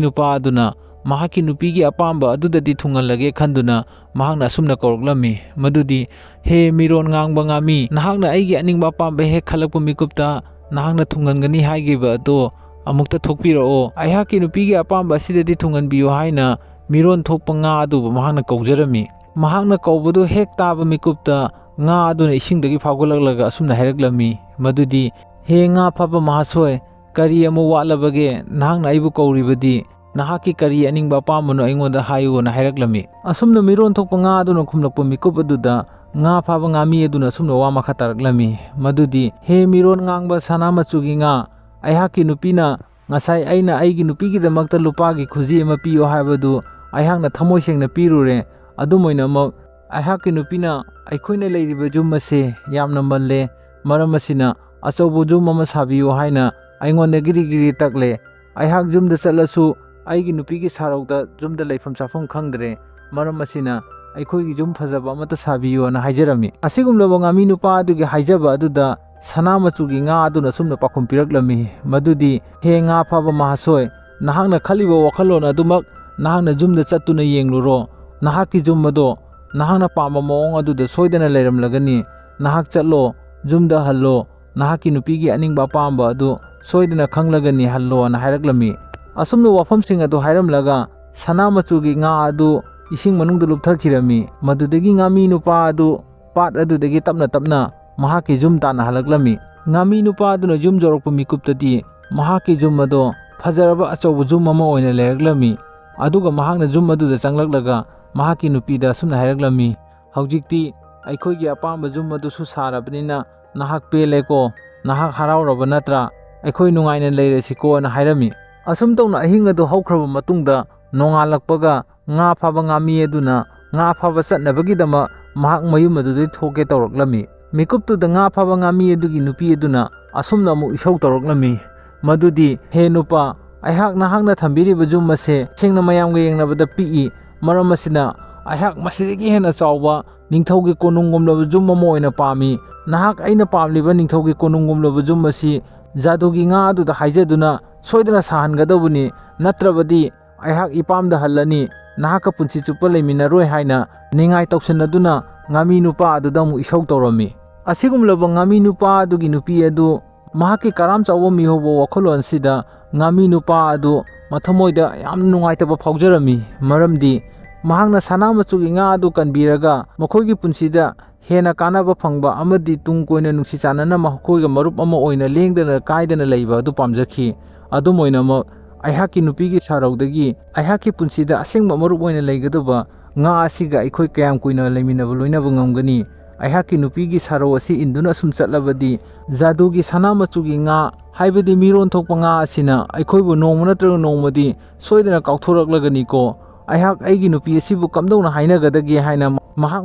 ꯅꯨꯄꯥ ꯑꯗꯨꯅ ꯃꯍꯥꯛꯀꯤ ꯅꯨꯄꯤꯒꯤ ꯑꯄꯥꯝꯕ ꯑꯗꯨꯗꯗꯤ ꯊꯨꯡꯍꯜꯂꯒꯦ ꯈꯟꯗꯨꯅ ꯃꯍꯥꯛꯅ ꯑꯁꯨꯝꯅ ꯀꯧꯔꯛꯂꯝꯃꯤ, ꯃꯗꯨꯗꯤ, "ꯍꯦ ꯃꯤꯔꯣꯟ ꯉꯥꯡꯕ ꯉꯥꯃꯤ, ꯅꯍꯥꯛꯅ ꯑꯩꯒꯤ ꯑꯅꯤꯡꯕ ꯑꯄꯥꯝꯕ ꯍꯦꯛ ꯈꯜꯂꯛꯄ ꯃꯤꯀꯨꯞꯇ ꯅꯍꯥꯛꯅ ꯊꯨꯡꯍꯟꯒꯅꯤ ꯍꯥꯏꯈꯤꯕ ꯑꯗꯣ ꯑꯃꯨꯛꯇ ꯊꯣꯛꯄꯤꯔꯛꯑꯣ, ꯑꯩꯍꯥꯛꯀꯤ ꯅꯨꯄꯤꯒꯤ ꯑꯄꯥꯝꯕ ꯑꯁꯤꯗꯗꯤ ꯊꯨꯡꯍꯟꯕꯤꯌꯨ" ꯍꯥꯏꯅ ꯃꯤꯔꯣꯟ ꯊꯣꯛꯄ ꯉꯥ ꯑꯗꯨꯕꯨ ꯃꯍꯥꯛꯅ ꯀꯧꯖꯔꯝꯃꯤ꯫ ꯃꯍꯥꯛꯅ ꯀꯧꯕꯗꯨ ꯍꯦꯛ ꯇꯥꯕ ꯃꯤꯀꯨꯞꯇ ꯉꯥ ꯑꯗꯨꯅ ꯏꯁꯤꯡꯗꯒꯤ ꯐꯥꯎꯒꯠꯂꯛꯂꯒ ꯑꯁꯨꯝꯅ ꯍꯥꯏꯔꯛꯂꯝꯃꯤ, ꯃꯗꯨꯗꯤ, "ꯍꯦ ꯉꯥ ꯐꯥꯕ ꯃꯍꯥꯁꯣꯏ, ꯀꯔꯤ ꯑꯃꯨꯛ ꯋꯥꯠꯂꯕꯒꯦ? ꯅꯍꯥꯛꯅ ꯑꯩꯕꯨ ꯀꯧꯔꯤꯕꯗꯤ ꯅꯍꯥꯛꯀꯤ ꯀꯔꯤ ꯑꯅꯤꯡꯕ ꯑꯄꯥꯝꯕꯅꯣ ꯑꯩꯉꯣꯟꯗ ꯍꯥꯏꯌꯨꯅ" ꯍꯥꯏꯔꯛꯂꯝꯃꯤ꯫ ꯑꯁꯨꯝꯅ ꯃꯤꯔꯣꯟ ꯊꯣꯛꯄ ꯉꯥ ꯑꯗꯨꯅ ꯈꯨꯝꯂꯛꯄ ꯃꯤꯀꯨꯞ ꯑꯗꯨꯗ ꯉꯥ ꯐꯥꯕ ꯉꯥꯃꯤ ꯑꯗꯨꯅ ꯑꯁꯨꯝꯅ ꯋꯥ ꯃꯈꯥ ꯇꯥꯔꯛꯂꯝꯃꯤ, ꯃꯗꯨꯗꯤ, "ꯍꯦ ꯃꯤꯔꯣꯟ ꯉꯥꯡꯕ ꯁꯅꯥ ꯃꯆꯨꯒꯤ ꯉꯥ, ꯑꯩꯍꯥꯛꯀꯤ ꯅꯨꯄꯤꯅ ꯉꯁꯥꯏ ꯑꯩꯅ ꯑꯩꯒꯤ ꯅꯨꯄꯤꯒꯤꯗꯃꯛꯇ ꯂꯨꯄꯥꯒꯤ ꯈꯨꯖꯤ ꯑꯃ ꯄꯤꯌꯨ ꯍꯥꯏꯕꯗꯨ ꯑꯩꯍꯥꯛꯅ ꯊꯃꯣꯏ ꯁꯦꯡꯅ ꯄꯤꯔꯨꯔꯦ꯫ ꯑꯗꯨꯝ ꯑꯣꯏꯅꯃꯛ ꯑꯩꯍꯥꯛꯀꯤ ꯅꯨꯄꯤꯅ ꯑꯩꯈꯣꯏꯅ ꯂꯩꯔꯤꯕ ꯌꯨꯝ ꯑꯁꯤ ꯌꯥꯝꯅ ꯃꯜꯂꯦ, ꯃꯔꯝ ꯑꯁꯤꯅ ꯑꯆꯧꯕ ꯌꯨꯝ ꯑꯃ ꯁꯥꯕꯤꯌꯨ ꯍꯥꯏꯅ ꯑꯩꯉꯣꯟꯗ ꯒꯤꯔꯤ ꯒꯤꯔꯤ ꯇꯛꯂꯦ꯫ ꯑꯩꯍꯥꯛ ꯌꯨꯝꯗ ꯆꯠꯂꯁꯨ ꯑꯩꯒꯤ ꯅꯨꯄꯤꯒꯤ ꯁꯥꯔꯧꯗ ꯌꯨꯝꯗ ꯂꯩꯐꯝ ꯆꯥꯐꯝ ꯈꯪꯗ꯭ꯔꯦ꯫ ꯃꯔꯝ ꯑꯁꯤꯅ ꯑꯩꯈꯣꯏꯒꯤ ꯌꯨꯝ ꯐꯖꯕ ꯑꯃꯠꯇ ꯁꯥꯕꯤꯌꯨꯅ" ꯍꯥꯏꯖꯔꯝꯃꯤ꯫ ꯑꯁꯤꯒꯨꯝꯂꯕ ꯉꯥꯃꯤ ꯅꯨꯄꯥ ꯑꯗꯨꯒꯤ ꯍꯥꯏꯖꯕ ꯑꯗꯨꯗ ꯁꯅꯥ ꯃꯆꯨꯒꯤ ꯉꯥ ꯑꯗꯨꯅ ꯑꯁꯨꯝꯅ ꯄꯥꯎꯈꯨꯝ ꯄꯤꯔꯛꯂꯝꯃꯤ, ꯃꯗꯨꯗꯤ, "ꯍꯦ ꯉꯥ ꯐꯥꯕ ꯃꯍꯥꯁꯣꯏ, ꯅꯍꯥꯛꯅ ꯈꯜꯂꯤꯕ ꯋꯥꯈꯜꯂꯣꯟ ꯑꯗꯨꯃꯛ ꯅꯍꯥꯛꯅ ꯌꯨꯝꯗ ꯆꯠꯇꯨꯅ ꯌꯦꯡꯂꯨꯔꯣ꯫ ꯅꯍꯥꯛꯀꯤ ꯌꯨꯝ ꯑꯗꯣ ꯅꯍꯥꯛꯅ ꯄꯥꯝꯕ ꯃꯑꯣꯡ ꯑꯗꯨꯗ ꯁꯣꯏꯗꯅ ꯂꯩꯔꯝꯂꯒꯅꯤ꯫ ꯅꯍꯥꯛ ꯆꯠꯂꯣ, ꯌꯨꯝꯗ ꯍꯜꯂꯣ, ꯅꯍꯥꯛꯀꯤ ꯅꯨꯄꯤꯒꯤ ꯑꯅꯤꯡꯕ ꯑꯄꯥꯝꯕ ꯑꯗꯨ ꯁꯣꯏꯗꯅ ꯈꯪꯂꯒꯅꯤ, ꯍꯜꯂꯣꯅ" ꯍꯥꯏꯔꯛꯂꯝꯃꯤ꯫ ꯑꯁꯨꯝꯅ ꯋꯥꯐꯝꯁꯤꯡ ꯑꯗꯨ ꯍꯥꯏꯔꯝꯂꯒ ꯁꯅꯥ ꯃꯆꯨꯒꯤ ꯉꯥ ꯑꯗꯨ ꯏꯁꯤꯡ ꯃꯅꯨꯡꯗ ꯂꯨꯞꯊꯈꯤꯔꯝꯃꯤ꯫ ꯃꯗꯨꯗꯒꯤ ꯉꯥꯃꯤ ꯅꯨꯄꯥ ꯑꯗꯨ ꯄꯥꯠ ꯑꯗꯨꯗꯒꯤ ꯇꯞꯅ ꯇꯞꯅ ꯃꯍꯥꯛꯀꯤ ꯌꯨꯝ ꯇꯥꯟꯅ ꯍꯜꯂꯛꯂꯝꯃꯤ꯫ ꯉꯥꯃꯤ ꯅꯨꯄꯥ ꯑꯗꯨꯅ ꯌꯨꯝ ꯌꯧꯔꯛꯄ ꯃꯤꯀꯨꯞꯇꯗꯤ ꯃꯍꯥꯛꯀꯤ ꯌꯨꯝ ꯑꯗꯣ ꯐꯖꯔꯕ ꯑꯆꯧꯕ ꯌꯨꯝ ꯑꯃ ꯑꯣꯏꯅ ꯂꯩꯔꯛꯂꯝꯃꯤ꯫ ꯑꯗꯨꯒ ꯃꯍꯥꯛꯅ ꯌꯨꯝ ꯑꯗꯨꯗ ꯆꯪꯂꯛꯂꯒ ꯃꯍꯥꯛꯀꯤ ꯅꯨꯄꯤꯗ ꯑꯁꯨꯝꯅ ꯍꯥꯏꯔꯛꯂꯝꯃꯤ, "ꯍꯧꯖꯤꯛꯇꯤ ꯑꯩꯈꯣꯏꯒꯤ ꯑꯄꯥꯝꯕ ꯌꯨꯝ ꯑꯗꯨꯁꯨ ꯁꯥꯔꯕꯅꯤꯅ ꯅꯍꯥꯛ ꯄꯦꯜꯂꯦꯀꯣ? ꯅꯍꯥꯛ ꯍꯔꯥꯎꯔꯕ ꯅꯠꯇ꯭ꯔꯥ? ꯑꯩꯈꯣꯏ ꯅꯨꯡꯉꯥꯏꯅ ꯂꯩꯔꯁꯤꯀꯣꯅ" ꯍꯥꯏꯔꯝꯃꯤ꯫ ꯑꯁꯨꯝ ꯇꯧꯅ ꯑꯍꯤꯡ ꯑꯗꯨ ꯍꯧꯈ꯭ꯔꯕ ꯃꯇꯨꯡꯗ, ꯅꯣꯡꯉꯥꯜꯂꯛꯄꯒ ꯉꯥ ꯐꯥꯕ ꯉꯥꯃꯤ ꯑꯗꯨꯅ ꯉꯥ ꯐꯥꯕ ꯆꯠꯅꯕꯒꯤꯗꯃꯛ ꯃꯍꯥꯛ ꯃꯌꯨꯝ ꯑꯗꯨꯗꯒꯤ ꯊꯣꯛꯀꯦ ꯇꯧꯔꯛꯂꯝꯃꯤ꯫ ꯃꯤꯀꯨꯞꯇꯨꯗ ꯉꯥ ꯐꯥꯕ ꯉꯥꯃꯤ ꯑꯗꯨꯒꯤ ꯅꯨꯄꯤ ꯑꯗꯨꯅ ꯑꯁꯨꯝꯅ ꯑꯃꯨꯛ ꯏꯁꯧ ꯇꯧꯔꯛꯂꯝꯃꯤ, ꯃꯗꯨꯗꯤ, "ꯍꯦ ꯅꯨꯄꯥ, ꯑꯩꯍꯥꯛ ꯅꯍꯥꯛꯅ ꯊꯝꯕꯤꯔꯤꯕ ꯌꯨꯝ ꯑꯁꯦ ꯇꯁꯦꯡꯅ ꯃꯌꯥꯝꯒ ꯌꯦꯡꯅꯕꯗ ꯄꯤꯛꯏ꯫ ꯃꯔꯝ ꯑꯁꯤꯅ ꯑꯩꯍꯥꯛ ꯃꯁꯤꯗꯒꯤ ꯍꯦꯟꯅ ꯆꯥꯎꯕ ꯅꯤꯡꯊꯧꯒꯤ ꯀꯣꯅꯨꯡꯒꯨꯝꯂꯕ ꯌꯨꯝ ꯑꯃ ꯑꯣꯏꯅ ꯄꯥꯝꯃꯤ꯫ ꯅꯍꯥꯛ ꯑꯩꯅ ꯄꯥꯝꯂꯤꯕ ꯅꯤꯡꯊꯧꯒꯤ ꯀꯣꯅꯨꯡꯒꯨꯝꯂꯕ ꯌꯨꯝ ꯑꯁꯤ ꯖꯥꯗꯨꯒꯤ ꯉꯥ ꯑꯗꯨꯗ ꯍꯥꯏꯖꯗꯨꯅ ꯁꯣꯏꯗꯅ ꯁꯥꯍꯟꯒꯗꯧꯕꯅꯤ, ꯅꯠꯇ꯭ꯔꯕꯗꯤ ꯑꯩꯍꯥꯛ ꯏꯄꯥꯝꯗ ꯍꯜꯂꯅꯤ, ꯅꯍꯥꯛꯀ ꯄꯨꯟꯁꯤ ꯆꯨꯞꯄ ꯂꯩꯃꯤꯟꯅꯔꯣꯏ" ꯍꯥꯏꯅ ꯅꯤꯡꯉꯥꯏ ꯇꯧꯁꯤꯟꯅꯗꯨꯅ ꯉꯥꯃꯤ ꯅꯨꯄꯥ ꯑꯗꯨꯗ ꯑꯃꯨꯛ ꯏꯁꯧ ꯇꯧꯔꯝꯃꯤ꯫ ꯑꯁꯤꯒꯨꯝꯂꯕ ꯉꯥꯃꯤ ꯅꯨꯄꯥ ꯑꯗꯨꯒꯤ ꯅꯨꯄꯤ ꯑꯗꯨ ꯃꯍꯥꯛꯀꯤ ꯀꯔꯥꯝ ꯆꯥꯎꯕ ꯃꯤꯍꯧꯕ ꯋꯥꯈꯜꯂꯣꯟ ꯑꯁꯤꯗ ꯉꯥꯃꯤ ꯅꯨꯄꯥ ꯑꯗꯨ ꯃꯊꯃꯣꯏꯗ ꯌꯥꯝꯅ ꯅꯨꯡꯉꯥꯏꯇꯕ ꯐꯥꯎꯖꯔꯝꯃꯤ꯫ ꯃꯔꯝꯗꯤ ꯃꯍꯥꯛꯅ ꯁꯅꯥ ꯃꯆꯨꯒꯤ ꯉꯥ ꯑꯗꯨ ꯀꯟꯕꯤꯔꯒ ꯃꯈꯣꯏꯒꯤ ꯄꯨꯟꯁꯤꯗ ꯍꯦꯟꯅ ꯀꯥꯟꯅꯕ ꯐꯪꯕ ꯑꯃꯗꯤ ꯇꯨꯡ ꯀꯣꯏꯅ ꯅꯨꯡꯁꯤ ꯆꯥꯟꯅꯅ ꯃꯈꯣꯏꯒ ꯃꯔꯨꯞ ꯑꯃ ꯑꯣꯏꯅ ꯂꯦꯡꯗꯅ ꯀꯥꯏꯗꯅ ꯂꯩꯕ ꯑꯗꯨ ꯄꯥꯝꯖꯈꯤ꯫ ꯑꯗꯨꯝ ꯑꯣꯏꯅꯃꯛ, ꯑꯩꯍꯥꯛꯀꯤ ꯅꯨꯄꯤꯒꯤ ꯁꯥꯔꯧꯗꯒꯤ ꯑꯩꯍꯥꯛꯀꯤ ꯄꯨꯟꯁꯤꯗ ꯑꯁꯦꯡꯕ ꯃꯔꯨꯞ ꯑꯣꯏꯅ ꯂꯩꯒꯗꯕ ꯉꯥ ꯑꯁꯤꯒ ꯑꯩꯈꯣꯏ ꯀꯌꯥꯝ ꯀꯨꯏꯅ ꯂꯩꯃꯤꯟꯅꯕ ꯂꯣꯏꯅꯕ ꯉꯝꯒꯅꯤ? ꯑꯩꯍꯥꯛꯀꯤ ꯅꯨꯄꯤꯒꯤ ꯁꯥꯔꯧ ꯑꯁꯤ ꯏꯟꯗꯨꯅ ꯑꯁꯨꯝ ꯆꯠꯂꯕꯗꯤ, ꯖꯥꯗꯨꯒꯤ ꯁꯅꯥ ꯃꯆꯨꯒꯤ ꯉꯥ, ꯍꯥꯏꯕꯗꯤ ꯃꯤꯔꯣꯟ ꯊꯣꯛꯄ ꯉꯥ ꯑꯁꯤꯅ ꯑꯩꯈꯣꯏꯕꯨ ꯅꯣꯡꯃ ꯅꯠꯇ꯭ꯔꯒ ꯅꯣꯡꯃꯗꯤ ꯁꯣꯏꯗꯅ ꯀꯥꯎꯊꯣꯔꯛꯂꯒꯅꯤꯀꯣ꯫ ꯑꯩꯍꯥꯛ ꯑꯩꯒꯤ ꯅꯨꯄꯤ ꯑꯁꯤꯕꯨ ꯀꯝꯗꯧꯅ ꯍꯥꯏꯅꯒꯗꯒꯦ ꯍꯥꯏꯅ ꯃꯍꯥꯛ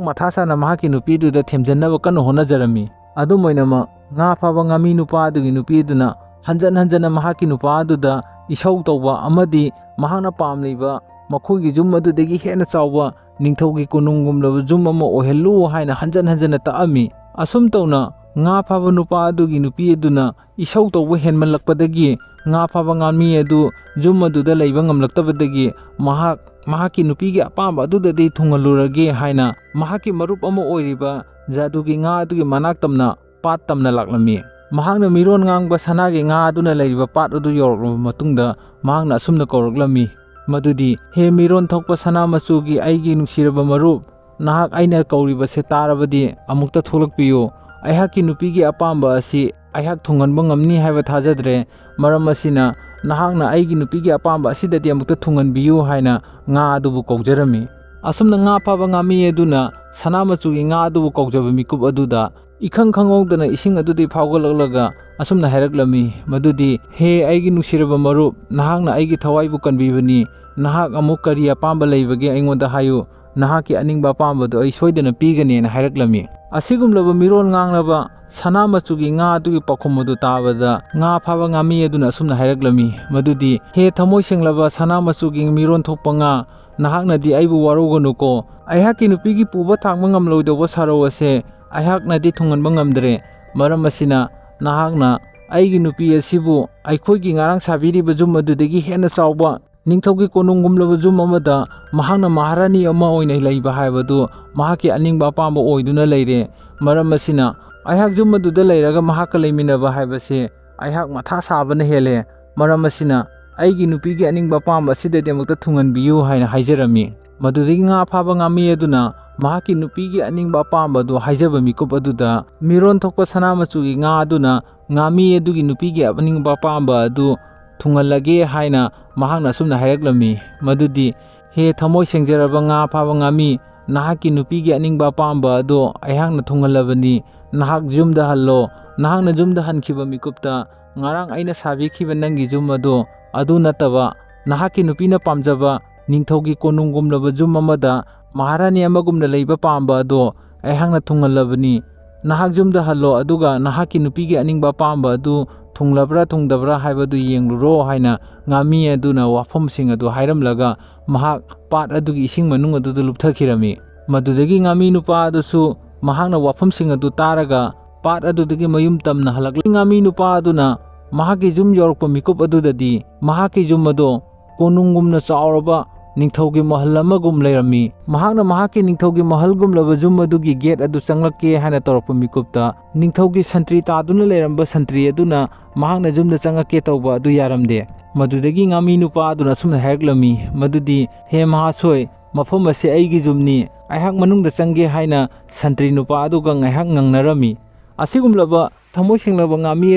ꯃꯊꯥ ꯁꯥꯅ ꯃꯍꯥꯛꯀꯤ ꯅꯨꯄꯤꯗꯨꯗ ꯊꯦꯝꯖꯤꯟꯅꯕ ꯀꯟꯅ ꯍꯣꯠꯅꯖꯔꯝꯃꯤ꯫ ꯑꯗꯨꯝ ꯑꯣꯏꯅꯃꯛ, ꯉꯥ ꯐꯥꯕ ꯉꯥꯃꯤ ꯅꯨꯄꯥ ꯑꯗꯨꯒꯤ ꯅꯨꯄꯤ ꯑꯗꯨꯅ ꯍꯟꯖꯟ ꯍꯟꯖꯟꯅ ꯃꯍꯥꯛꯀꯤ ꯅꯨꯄꯥ ꯑꯗꯨꯗ ꯏꯁꯧ ꯇꯧꯕ ꯑꯃꯗꯤ ꯃꯍꯥꯛꯅ ꯄꯥꯝꯂꯤꯕ ꯃꯈꯣꯏꯒꯤ ꯌꯨꯝ ꯑꯗꯨꯗꯒꯤ ꯍꯦꯟꯅ ꯆꯥꯎꯕ ꯅꯤꯡꯊꯧꯒꯤ ꯀꯣꯅꯨꯡꯒꯨꯝꯂꯕ ꯌꯨꯝ ꯑꯃ ꯑꯣꯏꯍꯜꯂꯨ ꯍꯥꯏꯅ ꯍꯟꯖꯟ ꯍꯟꯖꯟꯅ ꯇꯛꯑꯝꯃꯤ꯫ ꯑꯁꯨꯝ ꯇꯧꯅ, ꯉꯥ ꯐꯥꯕ ꯅꯨꯄꯥ ꯑꯗꯨꯒꯤ ꯅꯨꯄꯤ ꯑꯗꯨꯅ ꯏꯁꯧ ꯇꯧꯕ ꯍꯦꯟꯃꯜꯂꯛꯄꯗꯒꯤ, ꯉꯥ ꯐꯥꯕ ꯉꯥꯃꯤ ꯑꯗꯨ ꯌꯨꯝ ꯑꯗꯨꯗ ꯂꯩꯕ ꯉꯝꯂꯛꯇꯕꯗꯒꯤ, ꯃꯍꯥꯛ ꯃꯍꯥꯛꯀꯤ ꯅꯨꯄꯤꯒꯤ ꯑꯄꯥꯝꯕ ꯑꯗꯨꯗꯗꯤ ꯊꯨꯡꯍꯜꯂꯨꯔꯒꯦ ꯍꯥꯏꯅ ꯃꯍꯥꯛꯀꯤ ꯃꯔꯨꯞ ꯑꯃ ꯑꯣꯏꯔꯤꯕ ꯖꯥꯗꯨꯒꯤ ꯉꯥ ꯑꯗꯨꯒꯤ ꯃꯅꯥꯛ ꯇꯝꯅ ꯄꯥꯠ ꯇꯝꯅ ꯂꯥꯛꯂꯝꯃꯤ꯫ ꯃꯍꯥꯛꯅ ꯃꯤꯔꯣꯟ ꯉꯥꯡꯕ ꯁꯅꯥꯒꯤ ꯉꯥ ꯑꯗꯨꯅ ꯂꯩꯔꯤꯕ ꯄꯥꯠ ꯑꯗꯨ ꯌꯧꯔꯛꯂꯕ ꯃꯇꯨꯡꯗ, ꯃꯍꯥꯛꯅ ꯑꯁꯨꯝꯅ ꯀꯧꯔꯛꯂꯝꯃꯤ, ꯃꯗꯨꯗꯤ, "ꯍꯦ ꯃꯤꯔꯣꯟ ꯊꯣꯛꯄ ꯁꯅꯥ ꯃꯆꯨꯒꯤ ꯑꯩꯒꯤ ꯅꯨꯡꯁꯤꯔꯕ ꯃꯔꯨꯞ, ꯅꯍꯥꯛ ꯑꯩꯅ ꯀꯧꯔꯤꯕꯁꯦ ꯇꯥꯔꯕꯗꯤ ꯑꯃꯨꯛꯇ ꯊꯣꯛꯂꯛꯄꯤꯌꯨ꯫ "ꯑꯩꯍꯥꯛꯀꯤ ꯅꯨꯄꯤꯒꯤ ꯑꯄꯥꯝꯕ ꯑꯁꯤ ꯑꯩꯍꯥꯛ ꯊꯨꯡꯍꯟꯕ ꯉꯝꯅꯤ ꯍꯥꯏꯕ ꯊꯥꯖꯗ꯭ꯔꯦ꯫ ꯃꯔꯝ ꯑꯁꯤꯅ ꯅꯍꯥꯛꯅ ꯑꯩꯒꯤ ꯅꯨꯄꯤꯒꯤ ꯑꯄꯥꯝꯕ ꯑꯁꯤꯗꯗꯤ ꯑꯃꯨꯛꯇ ꯊꯨꯡꯍꯟꯕꯤꯌꯨ" ꯍꯥꯏꯅ ꯉꯥ ꯑꯗꯨꯕꯨ ꯀꯧꯖꯔꯝꯃꯤ꯫ ꯑꯁꯨꯝꯅ ꯉꯥ ꯐꯥꯕ ꯉꯥꯃꯤ ꯑꯗꯨꯅ ꯁꯅꯥ ꯃꯆꯨꯒꯤ ꯉꯥ ꯑꯗꯨꯕꯨ ꯀꯧꯖꯕ ꯃꯤꯀꯨꯞ ꯑꯗꯨꯗ ꯏꯈꯪ ꯈꯪꯍꯧꯗꯅ ꯏꯁꯤꯡ ꯑꯗꯨꯗꯒꯤ ꯐꯥꯎꯒꯠꯂꯛꯂꯒ ꯑꯁꯨꯝꯅ ꯍꯥꯏꯔꯛꯂꯝꯃꯤ, ꯃꯗꯨꯗꯤ, "ꯍꯦ ꯑꯩꯒꯤ ꯅꯨꯡꯁꯤꯔꯕ ꯃꯔꯨꯞ, ꯅꯍꯥꯛꯅ ꯑꯩꯒꯤ ꯊꯋꯥꯏꯕꯨ ꯀꯟꯕꯤꯕꯅꯤ꯫ ꯅꯍꯥꯛ ꯑꯃꯨꯛ ꯀꯔꯤ ꯑꯄꯥꯝꯕ ꯂꯩꯕꯒꯦ ꯑꯩꯉꯣꯟꯗ ꯍꯥꯏꯌꯨ꯫ ꯅꯍꯥꯛꯀꯤ ꯑꯅꯤꯡꯕ ꯑꯄꯥꯝꯕꯗꯨ ꯑꯩ ꯁꯣꯏꯗꯅ ꯄꯤꯒꯅꯤꯅ" ꯍꯥꯏꯔꯛꯂꯝꯃꯤ꯫ ꯑꯁꯤꯒꯨꯝꯂꯕ ꯃꯤꯔꯣꯜ ꯉꯥꯡꯂꯕ ꯁꯅꯥ ꯃꯆꯨꯒꯤ ꯉꯥ ꯑꯗꯨꯒꯤ ꯄꯥꯎꯈꯨꯝ ꯑꯗꯨ ꯇꯥꯕꯗ ꯉꯥ ꯐꯥꯕ ꯉꯥꯃꯤ ꯑꯗꯨꯅ ꯑꯁꯨꯝꯅ ꯍꯥꯏꯔꯛꯂꯝꯃꯤ, ꯃꯗꯨꯗꯤ, "ꯍꯦ ꯊꯃꯣꯏ ꯁꯦꯡꯂꯕ ꯁꯅꯥ ꯃꯆꯨꯒꯤ ꯃꯤꯔꯣꯟ ꯊꯣꯛꯄ ꯉꯥ, ꯅꯍꯥꯛꯅꯗꯤ ꯑꯩꯕꯨ ꯋꯥꯔꯧꯒꯅꯨꯀꯣ꯫ ꯑꯩꯍꯥꯛꯀꯤ ꯅꯨꯄꯤꯒꯤ ꯄꯨꯕ ꯊꯥꯡꯕ ꯉꯝꯂꯣꯏꯗꯧꯕ ꯁꯥꯔꯧ ꯑꯁꯦ ꯑꯩꯍꯥꯛꯅꯗꯤ ꯊꯨꯡꯍꯟꯕ ꯉꯝꯗ꯭ꯔꯦ꯫ ꯃꯔꯝ ꯑꯁꯤꯅ ꯅꯍꯥꯛꯅ ꯑꯩꯒꯤ ꯅꯨꯄꯤ ꯑꯁꯤꯕꯨ ꯑꯩꯈꯣꯏꯒꯤ ꯉꯔꯥꯡ ꯁꯥꯕꯤꯔꯤꯕ ꯌꯨꯝ ꯑꯗꯨꯗꯒꯤ ꯍꯦꯟꯅ ꯆꯥꯎꯕ ꯅꯤꯡꯊꯧꯒꯤ ꯀꯣꯅꯨꯡꯒꯨꯝꯂꯕ ꯌꯨꯝ ꯑꯃꯗ ꯃꯍꯥꯛꯅ ꯃꯍꯥꯔꯥꯅꯤ ꯑꯃ ꯑꯣꯏꯅ ꯂꯩꯕ ꯍꯥꯏꯕꯗꯨ ꯃꯍꯥꯛꯀꯤ ꯑꯅꯤꯡꯕ ꯑꯄꯥꯝꯕ ꯑꯣꯏꯗꯨꯅ ꯂꯩꯔꯦ꯫ ꯃꯔꯝ ꯑꯁꯤꯅ ꯑꯩꯍꯥꯛ ꯌꯨꯝ ꯑꯗꯨꯗ ꯂꯩꯔꯒ ꯃꯍꯥꯛꯀ ꯂꯩꯃꯤꯟꯅꯕ ꯍꯥꯏꯕꯁꯤ ꯑꯩꯍꯥꯛ ꯃꯊꯥ ꯁꯥꯕꯅ ꯍꯦꯜꯂꯦ꯫ ꯃꯔꯝ ꯑꯁꯤꯅ ꯑꯩꯒꯤ ꯅꯨꯄꯤꯒꯤ ꯑꯅꯤꯡꯕ ꯑꯄꯥꯝꯕ ꯑꯁꯤꯗꯗꯤ ꯑꯃꯨꯛꯇ ꯊꯨꯡꯍꯟꯕꯤꯌꯨ" ꯍꯥꯏꯅ ꯍꯥꯏꯖꯔꯝꯃꯤ꯫ ꯃꯗꯨꯗꯒꯤ ꯉꯥ ꯐꯥꯕ ꯉꯥꯃꯤ ꯑꯗꯨꯅ ꯃꯍꯥꯛꯀꯤ ꯅꯨꯄꯤꯒꯤ ꯑꯅꯤꯡꯕ ꯑꯄꯥꯝꯕ ꯑꯗꯨ ꯍꯥꯏꯖꯕ ꯃꯤꯀꯨꯞ ꯑꯗꯨꯗ ꯃꯤꯔꯣꯟ ꯊꯣꯛꯄ ꯁꯅꯥ ꯃꯆꯨꯒꯤ ꯉꯥ ꯑꯗꯨꯅ ꯉꯥꯃꯤ ꯑꯗꯨꯒꯤ ꯅꯨꯄꯤꯒꯤ ꯑꯅꯤꯡꯕ ꯑꯄꯥꯝꯕ ꯑꯗꯨ ꯊꯨꯡꯍꯜꯂꯒꯦ ꯍꯥꯏꯅ ꯃꯍꯥꯛꯅ ꯑꯁꯨꯝꯅ ꯍꯥꯏꯔꯛꯂꯝꯃꯤ, ꯃꯗꯨꯗꯤ, "ꯍꯦ ꯊꯃꯣꯏ ꯁꯦꯡꯖꯔꯕ ꯉꯥ ꯐꯥꯕ ꯉꯥꯃꯤ, ꯅꯍꯥꯛꯀꯤ ꯅꯨꯄꯤꯒꯤ ꯑꯅꯤꯡꯕ ꯑꯄꯥꯝꯕ ꯑꯗꯣ ꯑꯩꯍꯥꯛꯅ ꯊꯨꯡꯍꯜꯂꯕꯅꯤ꯫ ꯅꯍꯥꯛ ꯌꯨꯝꯗ ꯍꯜꯂꯣ꯫ ꯅꯍꯥꯛꯅ ꯌꯨꯝꯗ ꯍꯟꯈꯤꯕ ꯃꯤꯀꯨꯞꯇ ꯉꯔꯥꯡ ꯑꯩꯅ ꯁꯥꯕꯤꯈꯤꯕ ꯅꯪꯒꯤ ꯌꯨꯝ ꯑꯗꯣ ꯑꯗꯨ ꯅꯠꯇꯕ ꯅꯍꯥꯛꯀꯤ ꯅꯨꯄꯤꯅ ꯄꯥꯝꯖꯕ ꯅꯤꯡꯊꯧꯒꯤ ꯀꯣꯅꯨꯡꯒꯨꯝꯂꯕ ꯌꯨꯝ ꯑꯃꯗ ꯃꯍꯥꯔꯥꯅꯤ ꯑꯃꯒꯨꯝꯅ ꯂꯩꯕ ꯄꯥꯝꯕ ꯑꯗꯣ ꯑꯩꯍꯥꯛꯅ ꯊꯨꯡꯍꯜꯂꯕꯅꯤ꯫ ꯅꯍꯥꯛ ꯌꯨꯝꯗ ꯍꯜꯂꯣ, ꯑꯗꯨꯒ ꯅꯍꯥꯛꯀꯤ ꯅꯨꯄꯤꯒꯤ ꯑꯅꯤꯡꯕ ꯑꯄꯥꯝꯕ ꯑꯗꯨ ꯊꯨꯡꯂꯕ꯭ꯔꯥ ꯊꯨꯡꯗꯕ꯭ꯔꯥ ꯍꯥꯏꯕꯗꯨ ꯌꯦꯡꯂꯨꯔꯣ" ꯍꯥꯏꯅ ꯉꯥꯃꯤ ꯑꯗꯨꯅ ꯋꯥꯐꯝꯁꯤꯡ ꯑꯗꯨ ꯍꯥꯏꯔꯝꯂꯒ ꯃꯍꯥꯛ ꯄꯥꯠ ꯑꯗꯨꯒꯤ ꯏꯁꯤꯡ ꯃꯅꯨꯡ ꯑꯗꯨꯗ ꯂꯨꯞꯊꯈꯤꯔꯝꯃꯤ꯫ ꯃꯗꯨꯗꯒꯤ ꯉꯥꯃꯤ ꯅꯨꯄꯥ ꯑꯗꯨꯁꯨ ꯃꯍꯥꯛꯅ ꯋꯥꯐꯝꯁꯤꯡ ꯑꯗꯨ ꯇꯥꯔꯒ ꯄꯥꯠ ꯑꯗꯨꯗꯒꯤ ꯃꯌꯨꯝ ꯇꯝꯅ ꯍꯜꯂꯛꯂꯤ꯫ ꯉꯥꯃꯤ ꯅꯨꯄꯥ ꯑꯗꯨꯅ ꯃꯍꯥꯛꯀꯤ ꯌꯨꯝ ꯌꯧꯔꯛꯄ ꯃꯤꯀꯨꯞ ꯑꯗꯨꯗꯗꯤ ꯃꯍꯥꯛꯀꯤ ꯌꯨꯝ ꯑꯗꯨ ꯀꯣꯅꯨꯡꯒꯨꯝꯅ ꯆꯥꯎꯔꯕ ꯅꯤꯡꯊꯧꯒꯤ ꯃꯍꯜ ꯑꯃꯒꯨꯝ ꯂꯩꯔꯝꯃꯤ꯫ ꯃꯍꯥꯛꯅ ꯃꯍꯥꯛꯀꯤ ꯅꯤꯡꯊꯧꯒꯤ ꯃꯍꯜꯒꯨꯝꯂꯕ ꯌꯨꯝ ꯑꯗꯨꯒꯤ ꯒꯦꯠ ꯑꯗꯨ ꯆꯪꯂꯛꯀꯦ ꯍꯥꯏꯅ ꯇꯧꯔꯛꯄ ꯃꯤꯀꯨꯞꯇ ꯅꯤꯡꯊꯧꯒꯤ ꯁꯟꯇ꯭ꯔꯤ ꯇꯥꯗꯨꯅ ꯂꯩꯔꯝꯕ ꯁꯟꯇ꯭ꯔꯤ ꯑꯗꯨꯅ ꯃꯍꯥꯛꯅ ꯌꯨꯝꯗ ꯆꯪꯉꯛꯀꯦ ꯇꯧꯕ ꯑꯗꯨ ꯌꯥꯔꯝꯗꯦ꯫ ꯃꯗꯨꯗꯒꯤ ꯉꯥꯃꯤ ꯅꯨꯄꯥ ꯑꯗꯨꯅ ꯑꯁꯨꯝꯅ ꯍꯥꯏꯔꯛꯂꯝꯃꯤ, ꯃꯗꯨꯗꯤ, "ꯍꯦ ꯃꯍꯥꯁꯣꯏ, ꯃꯐꯝ ꯑꯁꯤ ꯑꯩꯒꯤ ꯌꯨꯝꯅꯤ, ꯑꯩꯍꯥꯛ ꯃꯅꯨꯡꯗ ꯆꯪꯒꯦ" ꯍꯥꯏꯅ ꯁꯟꯇ꯭ꯔꯤ ꯅꯨꯄꯥ ꯑꯗꯨꯒ ꯉꯥꯏꯍꯥꯛ ꯉꯪꯅꯔꯝꯃꯤ꯫ ꯑꯁꯤꯒꯨꯝꯂꯕ ꯊꯃꯣꯏ ꯁꯦꯡꯂꯕ ꯉꯥꯃꯤ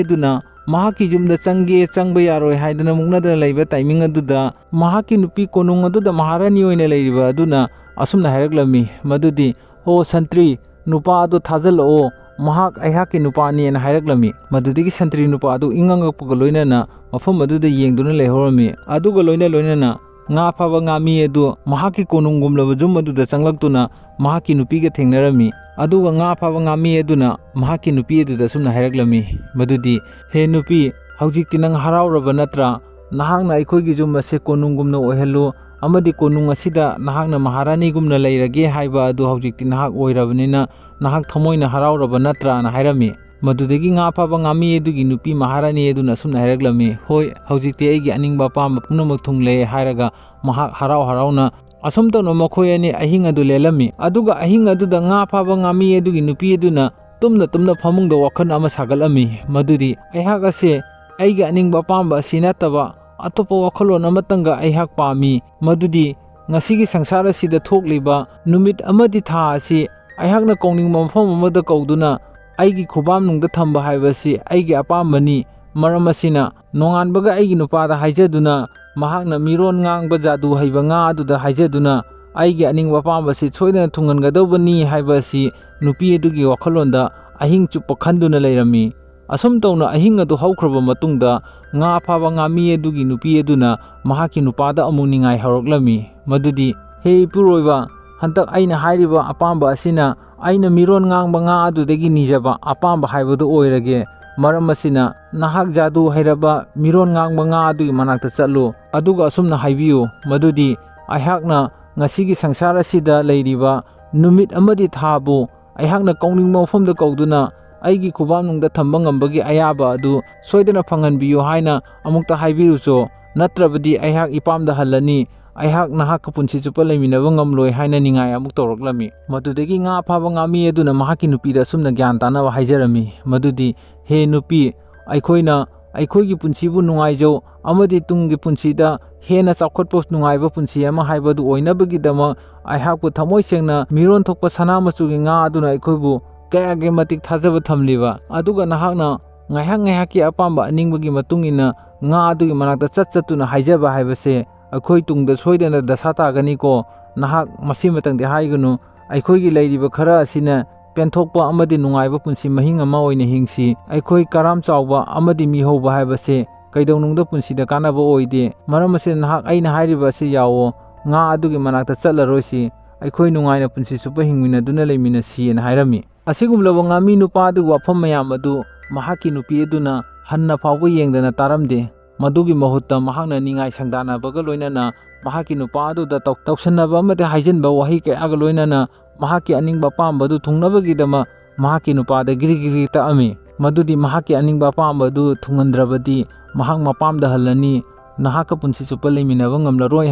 ꯑꯗꯨꯅ ꯃꯍꯥꯛꯀꯤ ꯌꯨꯝꯗ ꯆꯪꯒꯦ ꯆꯪꯕ ꯌꯥꯔꯣꯏ ꯍꯥꯏꯗꯨꯅ ꯃꯨꯛꯅꯗꯅ ꯂꯩꯕ ꯇꯥꯏꯃꯤꯡ ꯑꯗꯨꯗ, ꯃꯍꯥꯛꯀꯤ ꯅꯨꯄꯤ ꯀꯣꯅꯨꯡ ꯑꯗꯨꯗ ꯃꯍꯥꯔꯥꯅꯤ ꯑꯣꯏꯅ ꯂꯩꯔꯤꯕ ꯑꯗꯨꯅ ꯑꯁꯨꯝꯅ ꯍꯥꯏꯔꯛꯂꯝꯃꯤ, ꯃꯗꯨꯗꯤ, "ꯑꯣ ꯁꯟꯇ꯭ꯔꯤ, ꯅꯨꯄꯥ ꯑꯗꯨ ꯊꯥꯖꯤꯜꯂꯛꯑꯣ, ꯃꯍꯥꯛ ꯑꯩꯍꯥꯛꯀꯤ ꯅꯨꯄꯥꯅꯤ" ꯍꯥꯏꯅ ꯍꯥꯏꯔꯛꯂꯝꯃꯤ꯫ ꯃꯗꯨꯗꯒꯤ ꯁꯟꯇ꯭ꯔꯤ ꯅꯨꯄꯥ ꯑꯗꯨ ꯏꯪꯉꯪꯉꯛꯄꯒ ꯂꯣꯏꯅꯅ ꯃꯐꯝ ꯑꯗꯨꯗ ꯌꯦꯡꯗꯨꯅ ꯂꯩꯍꯧꯔꯝꯃꯤ꯫ ꯑꯗꯨꯒ ꯂꯣꯏꯅ ꯂꯣꯏꯅꯅ ꯉꯥ ꯐꯥꯕ ꯉꯥꯃꯤ ꯑꯗꯨ ꯃꯍꯥꯛꯀꯤ ꯀꯣꯅꯨꯡꯒꯨꯝꯂꯕ ꯌꯨꯝ ꯑꯗꯨꯗ ꯆꯪꯂꯛꯇꯨꯅ ꯃꯍꯥꯛꯀꯤ ꯅꯨꯄꯤꯒ ꯊꯦꯡꯅꯔꯝꯃꯤ꯫ ꯑꯗꯨꯒ ꯉꯥ ꯐꯥꯕ ꯉꯥꯃꯤ ꯑꯗꯨꯅ ꯃꯍꯥꯛꯀꯤ ꯅꯨꯄꯤ ꯑꯗꯨꯗ ꯑꯁꯨꯝꯅ ꯍꯥꯏꯔꯛꯂꯝꯃꯤ, ꯃꯗꯨꯗꯤ, "ꯍꯦ ꯅꯨꯄꯤ, ꯍꯧꯖꯤꯛꯇꯤ ꯅꯪ ꯍꯔꯥꯎꯔꯕ ꯅꯠꯇ꯭ꯔꯥ? ꯅꯍꯥꯛꯅ ꯑꯩꯈꯣꯏꯒꯤ ꯌꯨꯝ ꯑꯁꯦ ꯀꯣꯅꯨꯡꯒꯨꯝꯅ ꯑꯣꯏꯍꯜꯂꯨ, ꯑꯃꯗꯤ ꯀꯣꯅꯨꯡ ꯑꯁꯤꯗ ꯅꯍꯥꯛꯅ ꯃꯍꯥꯔꯥꯅꯤꯒꯨꯝꯅ ꯂꯩꯔꯒꯦ ꯍꯥꯏꯕ ꯑꯗꯨ ꯍꯧꯖꯤꯛꯇꯤ ꯅꯍꯥꯛ ꯑꯣꯏꯔꯕꯅꯤꯅ ꯅꯍꯥꯛ ꯊꯃꯣꯏꯅ ꯍꯔꯥꯎꯔꯕ ꯅꯠꯇ꯭ꯔꯥꯅ?" ꯍꯥꯏꯔꯝꯃꯤ꯫ ꯃꯗꯨꯗꯒꯤ ꯉꯥ ꯐꯥꯕ ꯉꯥꯃꯤ ꯑꯗꯨꯒꯤ ꯅꯨꯄꯤ ꯃꯍꯥꯔꯥꯅꯤ ꯑꯗꯨꯅ ꯑꯁꯨꯝꯅ ꯍꯥꯏꯔꯛꯂꯝꯃꯤ, "ꯍꯣꯏ, ꯍꯧꯖꯤꯛꯇꯤ ꯑꯩꯒꯤ ꯑꯅꯤꯡꯕ ꯑꯄꯥꯝꯕ ꯄꯨꯝꯅꯃꯛ ꯊꯨꯡꯂꯦ" ꯍꯥꯏꯔꯒ ꯃꯍꯥꯛ ꯍꯔꯥꯎ ꯍꯔꯥꯎꯅ ꯑꯁꯨꯝ ꯇꯧꯅ ꯃꯈꯣꯏ ꯑꯅꯤ ꯑꯍꯤꯡ ꯑꯗꯨ ꯂꯦꯜꯂꯝꯃꯤ꯫ ꯑꯗꯨꯒ ꯑꯍꯤꯡ ꯑꯗꯨꯗ ꯉꯥ ꯐꯥꯕ ꯉꯥꯃꯤ ꯑꯗꯨꯒꯤ ꯅꯨꯄꯤ ꯑꯗꯨꯅ ꯇꯨꯝꯅ ꯇꯨꯝꯅ ꯐꯃꯨꯡꯗ ꯋꯥꯈꯜ ꯑꯃ ꯁꯥꯒꯠꯂꯝꯃꯤ, ꯃꯗꯨꯗꯤ, "ꯑꯩꯍꯥꯛ ꯑꯁꯦ ꯑꯩꯒꯤ ꯑꯅꯤꯡꯕ ꯑꯄꯥꯝꯕ ꯑꯁꯤ ꯅꯠꯇꯕ ꯑꯇꯣꯞꯄ ꯋꯥꯈꯜꯂꯣꯟ ꯑꯃꯇꯪꯒ ꯑꯩꯍꯥꯛ ꯄꯥꯝꯃꯤ, ꯃꯗꯨꯗꯤ ꯉꯁꯤꯒꯤ ꯁꯪꯁꯥꯔ ꯑꯁꯤꯗ ꯊꯣꯛꯂꯤꯕ ꯅꯨꯃꯤꯠ ꯑꯃꯗꯤ ꯊꯥ ꯑꯁꯤ ꯑꯩꯍꯥꯛꯅ ꯀꯧꯅꯤꯡꯕ ꯃꯐꯝ ꯑꯃꯗ ꯀꯧꯗꯨꯅ ꯑꯩꯒꯤ ꯈꯨꯕꯥꯝꯅꯨꯡꯗ ꯊꯝꯕ ꯍꯥꯏꯕꯁꯤ ꯑꯩꯒꯤ ꯑꯄꯥꯝꯕꯅꯤ꯫ ꯃꯔꯝ ꯑꯁꯤꯅ ꯅꯣꯡꯉꯥꯟꯕꯒ ꯑꯩꯒꯤ ꯅꯨꯄꯥꯗ ꯍꯥꯏꯖꯗꯨꯅ, ꯃꯍꯥꯛꯅ ꯃꯤꯔꯣꯟ ꯉꯥꯡꯕ ꯖꯥꯗꯨ ꯍꯩꯕ ꯉꯥ ꯑꯗꯨꯗ ꯍꯥꯏꯖꯗꯨꯅ ꯑꯩꯒꯤ ꯑꯅꯤꯡꯕ ꯑꯄꯥꯝꯕꯁꯤ ꯁꯣꯏꯗꯅ ꯊꯨꯡꯍꯟꯒꯗꯧꯕꯅꯤ" ꯍꯥꯏꯕ ꯑꯁꯤ ꯅꯨꯄꯤ ꯑꯗꯨꯒꯤ ꯋꯥꯈꯜꯂꯣꯟꯗ ꯑꯍꯤꯡ ꯆꯨꯞꯄ ꯈꯟꯗꯨꯅ ꯂꯩꯔꯝꯃꯤ꯫ ꯑꯁꯨꯝ ꯇꯧꯅ ꯑꯍꯤꯡ ꯑꯗꯨ ꯍꯧꯈ꯭ꯔꯕ ꯃꯇꯨꯡꯗ, ꯉꯥ ꯐꯥꯕ ꯉꯥꯃꯤ ꯑꯗꯨꯒꯤ ꯅꯨꯄꯤ ꯑꯗꯨꯅ ꯃꯍꯥꯛꯀꯤ ꯅꯨꯄꯥꯗ ꯑꯃꯨꯛ ꯅꯤꯡꯉꯥꯏ ꯍꯧꯔꯛꯂꯝꯃꯤ, ꯃꯗꯨꯗꯤ, "ꯍꯦ ꯏꯄꯨꯔꯣꯏꯕ, ꯍꯟꯗꯛ ꯑꯩꯅ ꯍꯥꯏꯔꯤꯕ ꯑꯄꯥꯝꯕ ꯑꯁꯤꯅ ꯑꯩꯅ ꯃꯤꯔꯣꯟ ꯉꯥꯡꯕ ꯉꯥ ꯑꯗꯨꯗꯒꯤ ꯅꯤꯖꯕ ꯑꯄꯥꯝꯕ ꯍꯥꯏꯕꯗꯨ ꯑꯣꯏꯔꯒꯦ꯫ ꯃꯔꯝ ꯑꯁꯤꯅ, ꯅꯍꯥꯛ ꯖꯥꯗꯨ ꯍꯩꯔꯕ ꯃꯤꯔꯣꯟ ꯉꯥꯡꯕ ꯉꯥ ꯑꯗꯨꯒꯤ ꯃꯅꯥꯛꯇ ꯆꯠꯂꯨ, ꯑꯗꯨꯒ ꯑꯁꯨꯝꯅ ꯍꯥꯏꯕꯤꯌꯨ, ꯃꯗꯨꯗꯤ, ꯑꯩꯍꯥꯛꯅ ꯉꯁꯤꯒꯤ ꯁꯪꯁꯥꯔ ꯑꯁꯤꯗ ꯂꯩꯔꯤꯕ ꯅꯨꯃꯤꯠ ꯑꯃꯗꯤ ꯊꯥꯕꯨ ꯑꯩꯍꯥꯛꯅ ꯀꯧꯅꯤꯡꯕ ꯃꯐꯝꯗ ꯀꯧꯗꯨꯅ ꯑꯩꯒꯤ ꯈꯨꯕꯥꯝꯅꯨꯡꯗ ꯊꯝꯕ ꯉꯝꯕꯒꯤ ꯑꯌꯥꯕ ꯑꯗꯨ ꯁꯣꯏꯗꯅ ꯐꯪꯍꯟꯕꯤꯌꯨ ꯍꯥꯏꯅ ꯑꯃꯨꯛꯇ ꯍꯥꯏꯕꯤꯔꯨꯆꯣ, ꯅꯠꯇ꯭ꯔꯕꯗꯤ ꯑꯩꯍꯥꯛ ꯏꯄꯥꯝꯗ ꯍꯜꯂꯅꯤ, ꯑꯩꯍꯥꯛ ꯅꯍꯥꯛꯀ ꯄꯨꯟꯁꯤ ꯆꯨꯞꯄ ꯂꯩꯃꯤꯟꯅꯕ ꯉꯝꯂꯣꯏ" ꯍꯥꯏꯅ ꯅꯤꯡꯉꯥꯏ ꯑꯃꯨꯛ ꯇꯧꯔꯛꯂꯝꯃꯤ꯫ ꯃꯗꯨꯗꯒꯤ ꯉꯥ ꯐꯥꯕ ꯉꯥꯃꯤ ꯑꯗꯨꯅ ꯃꯍꯥꯛꯀꯤ ꯅꯨꯄꯤꯗ ꯑꯁꯨꯝꯅ ꯒ꯭ꯌꯥꯟ ꯇꯥꯅꯕ ꯍꯥꯏꯖꯔꯝꯃꯤ, ꯃꯗꯨꯗꯤ, "ꯍꯦ ꯅꯨꯄꯤ, ꯑꯩꯈꯣꯏꯅ ꯑꯩꯈꯣꯏꯒꯤ ꯄꯨꯟꯁꯤꯕꯨ ꯅꯨꯡꯉꯥꯏꯖꯧ ꯑꯃꯗꯤ ꯇꯨꯡꯒꯤ ꯄꯨꯟꯁꯤꯗ ꯍꯦꯟꯅ ꯆꯥꯎꯈꯠꯄ ꯅꯨꯡꯉꯥꯏꯕ ꯄꯨꯟꯁꯤ ꯑꯃ ꯍꯥꯏꯕꯗꯨ ꯑꯣꯏꯅꯕꯒꯤꯗꯃꯛ ꯑꯩꯍꯥꯛꯄꯨ ꯊꯃꯣꯏ ꯁꯦꯡꯅ ꯃꯤꯔꯣꯟ ꯊꯣꯛꯄ ꯁꯅꯥ ꯃꯆꯨꯒꯤ ꯉꯥ ꯑꯗꯨꯅ ꯑꯩꯈꯣꯏꯕꯨ ꯀꯌꯥꯒꯤ ꯃꯇꯤꯛ ꯊꯥꯖꯕ ꯊꯝꯂꯤꯕ, ꯑꯗꯨꯒ ꯅꯍꯥꯛꯅ ꯉꯥꯏꯍꯥꯛ ꯉꯥꯏꯍꯥꯛꯀꯤ ꯑꯄꯥꯝꯕ ꯑꯅꯤꯡꯕꯒꯤ ꯃꯇꯨꯡ ꯏꯟꯅ ꯉꯥ ꯑꯗꯨꯒꯤ ꯃꯅꯥꯛꯇ ꯆꯠ ꯆꯠꯇꯨꯅ ꯍꯥꯏꯖꯕ ꯍꯥꯏꯕꯁꯦ ꯑꯩꯈꯣꯏ ꯇꯨꯡꯗ ꯁꯣꯏꯗꯅ ꯗꯁꯥ ꯇꯥꯒꯅꯤꯀꯣ꯫ ꯅꯍꯥꯛ ꯃꯁꯤꯃꯇꯪꯗꯤ ꯍꯥꯏꯒꯅꯨ꯫ ꯑꯩꯈꯣꯏꯒꯤ ꯂꯩꯔꯤꯕ ꯈꯔ ꯑꯁꯤꯅ ꯄꯦꯟꯊꯣꯛꯄ ꯑꯃꯗꯤ ꯅꯨꯡꯉꯥꯏꯕ ꯄꯨꯟꯁꯤ ꯃꯍꯤꯡ ꯑꯃ ꯑꯣꯏꯅ ꯍꯤꯡꯁꯤ꯫ ꯑꯩꯈꯣꯏ ꯀꯔꯥꯝ ꯆꯥꯎꯕ ꯑꯃꯗꯤ ꯃꯤꯍꯧꯕ ꯍꯥꯏꯕꯁꯦ ꯀꯩꯗꯧꯅꯨꯡꯗ ꯄꯨꯟꯁꯤꯗ ꯀꯥꯟꯅꯕ ꯑꯣꯏꯗꯦ꯫ ꯃꯔꯝ ꯑꯁꯤꯅ ꯅꯍꯥꯛ ꯑꯩꯅ ꯍꯥꯏꯔꯤꯕ ꯑꯁꯤ ꯌꯥꯎꯑꯣ, ꯉꯥ ꯑꯗꯨꯒꯤ ꯃꯅꯥꯛꯇ ꯆꯠꯂꯔꯣꯏꯁꯤ꯫ ꯑꯩꯈꯣꯏ ꯅꯨꯡꯉꯥꯏꯅ ꯄꯨꯟꯁꯤ ꯆꯨꯞꯄ ꯍꯤꯡꯃꯤꯟꯅꯗꯨꯅ ꯂꯩꯃꯤꯟꯅꯁꯤꯑꯅ ꯍꯥꯏꯔꯝꯃꯤ꯫ ꯑꯁꯤꯒꯨꯝꯂꯕ ꯉꯥꯃꯤ ꯅꯨꯄꯥ ꯑꯗꯨꯒꯤ ꯋꯥꯐꯝ ꯃꯌꯥꯝ ꯑꯗꯨ ꯃꯍꯥꯛꯀꯤ ꯅꯨꯄꯤ ꯑꯗꯨꯅ ꯍꯟꯅ ꯐꯥꯎꯕ ꯌꯦꯡꯗꯅ ꯇꯥꯔꯝꯗꯦ꯫ ꯃꯗꯨꯒꯤ ꯃꯍꯨꯠꯇ ꯃꯍꯥꯛꯅ ꯅꯤꯡꯉꯥꯏ ꯁꯪꯗꯥꯟꯅꯕꯒ ꯂꯣꯏꯅꯅ ꯃꯍꯥꯛꯀꯤ ꯅꯨꯄꯥ ꯑꯗꯨꯗ ꯇꯧ-, ꯇꯧꯁꯟꯅꯕ ꯑꯃꯗꯤ ꯍꯥꯏꯖꯤꯟꯕ ꯋꯥꯍꯩ ꯀꯌꯥꯒ ꯂꯣꯏꯅꯅ ꯃꯍꯥꯛꯀꯤ ꯑꯅꯤꯡꯕ ꯑꯄꯥꯝꯕ ꯑꯗꯨ ꯊꯨꯡꯅꯕꯒꯤꯗꯃꯛ ꯃꯍꯥꯛꯀꯤ ꯅꯨꯄꯥꯗ ꯒꯤꯔꯤ ꯒꯤꯔꯤ ꯇꯛꯑꯝꯃꯤ꯫ ꯃꯗꯨꯗꯤ ꯃꯍꯥꯛꯀꯤ ꯑꯅꯤꯡꯕ ꯑꯄꯥꯝꯕ ꯑꯗꯨ ꯊꯨꯡꯍꯟꯗ꯭ꯔꯕꯗꯤ ꯃꯍꯥꯛ ꯃꯄꯥꯝꯗ ꯍꯜꯂꯅꯤ, ꯅꯍꯥꯛꯀ ꯄꯨꯟꯁꯤ ꯆꯨꯞꯄ ꯂꯩꯃꯤꯟꯅꯕ ꯉꯝꯂꯔꯣꯏ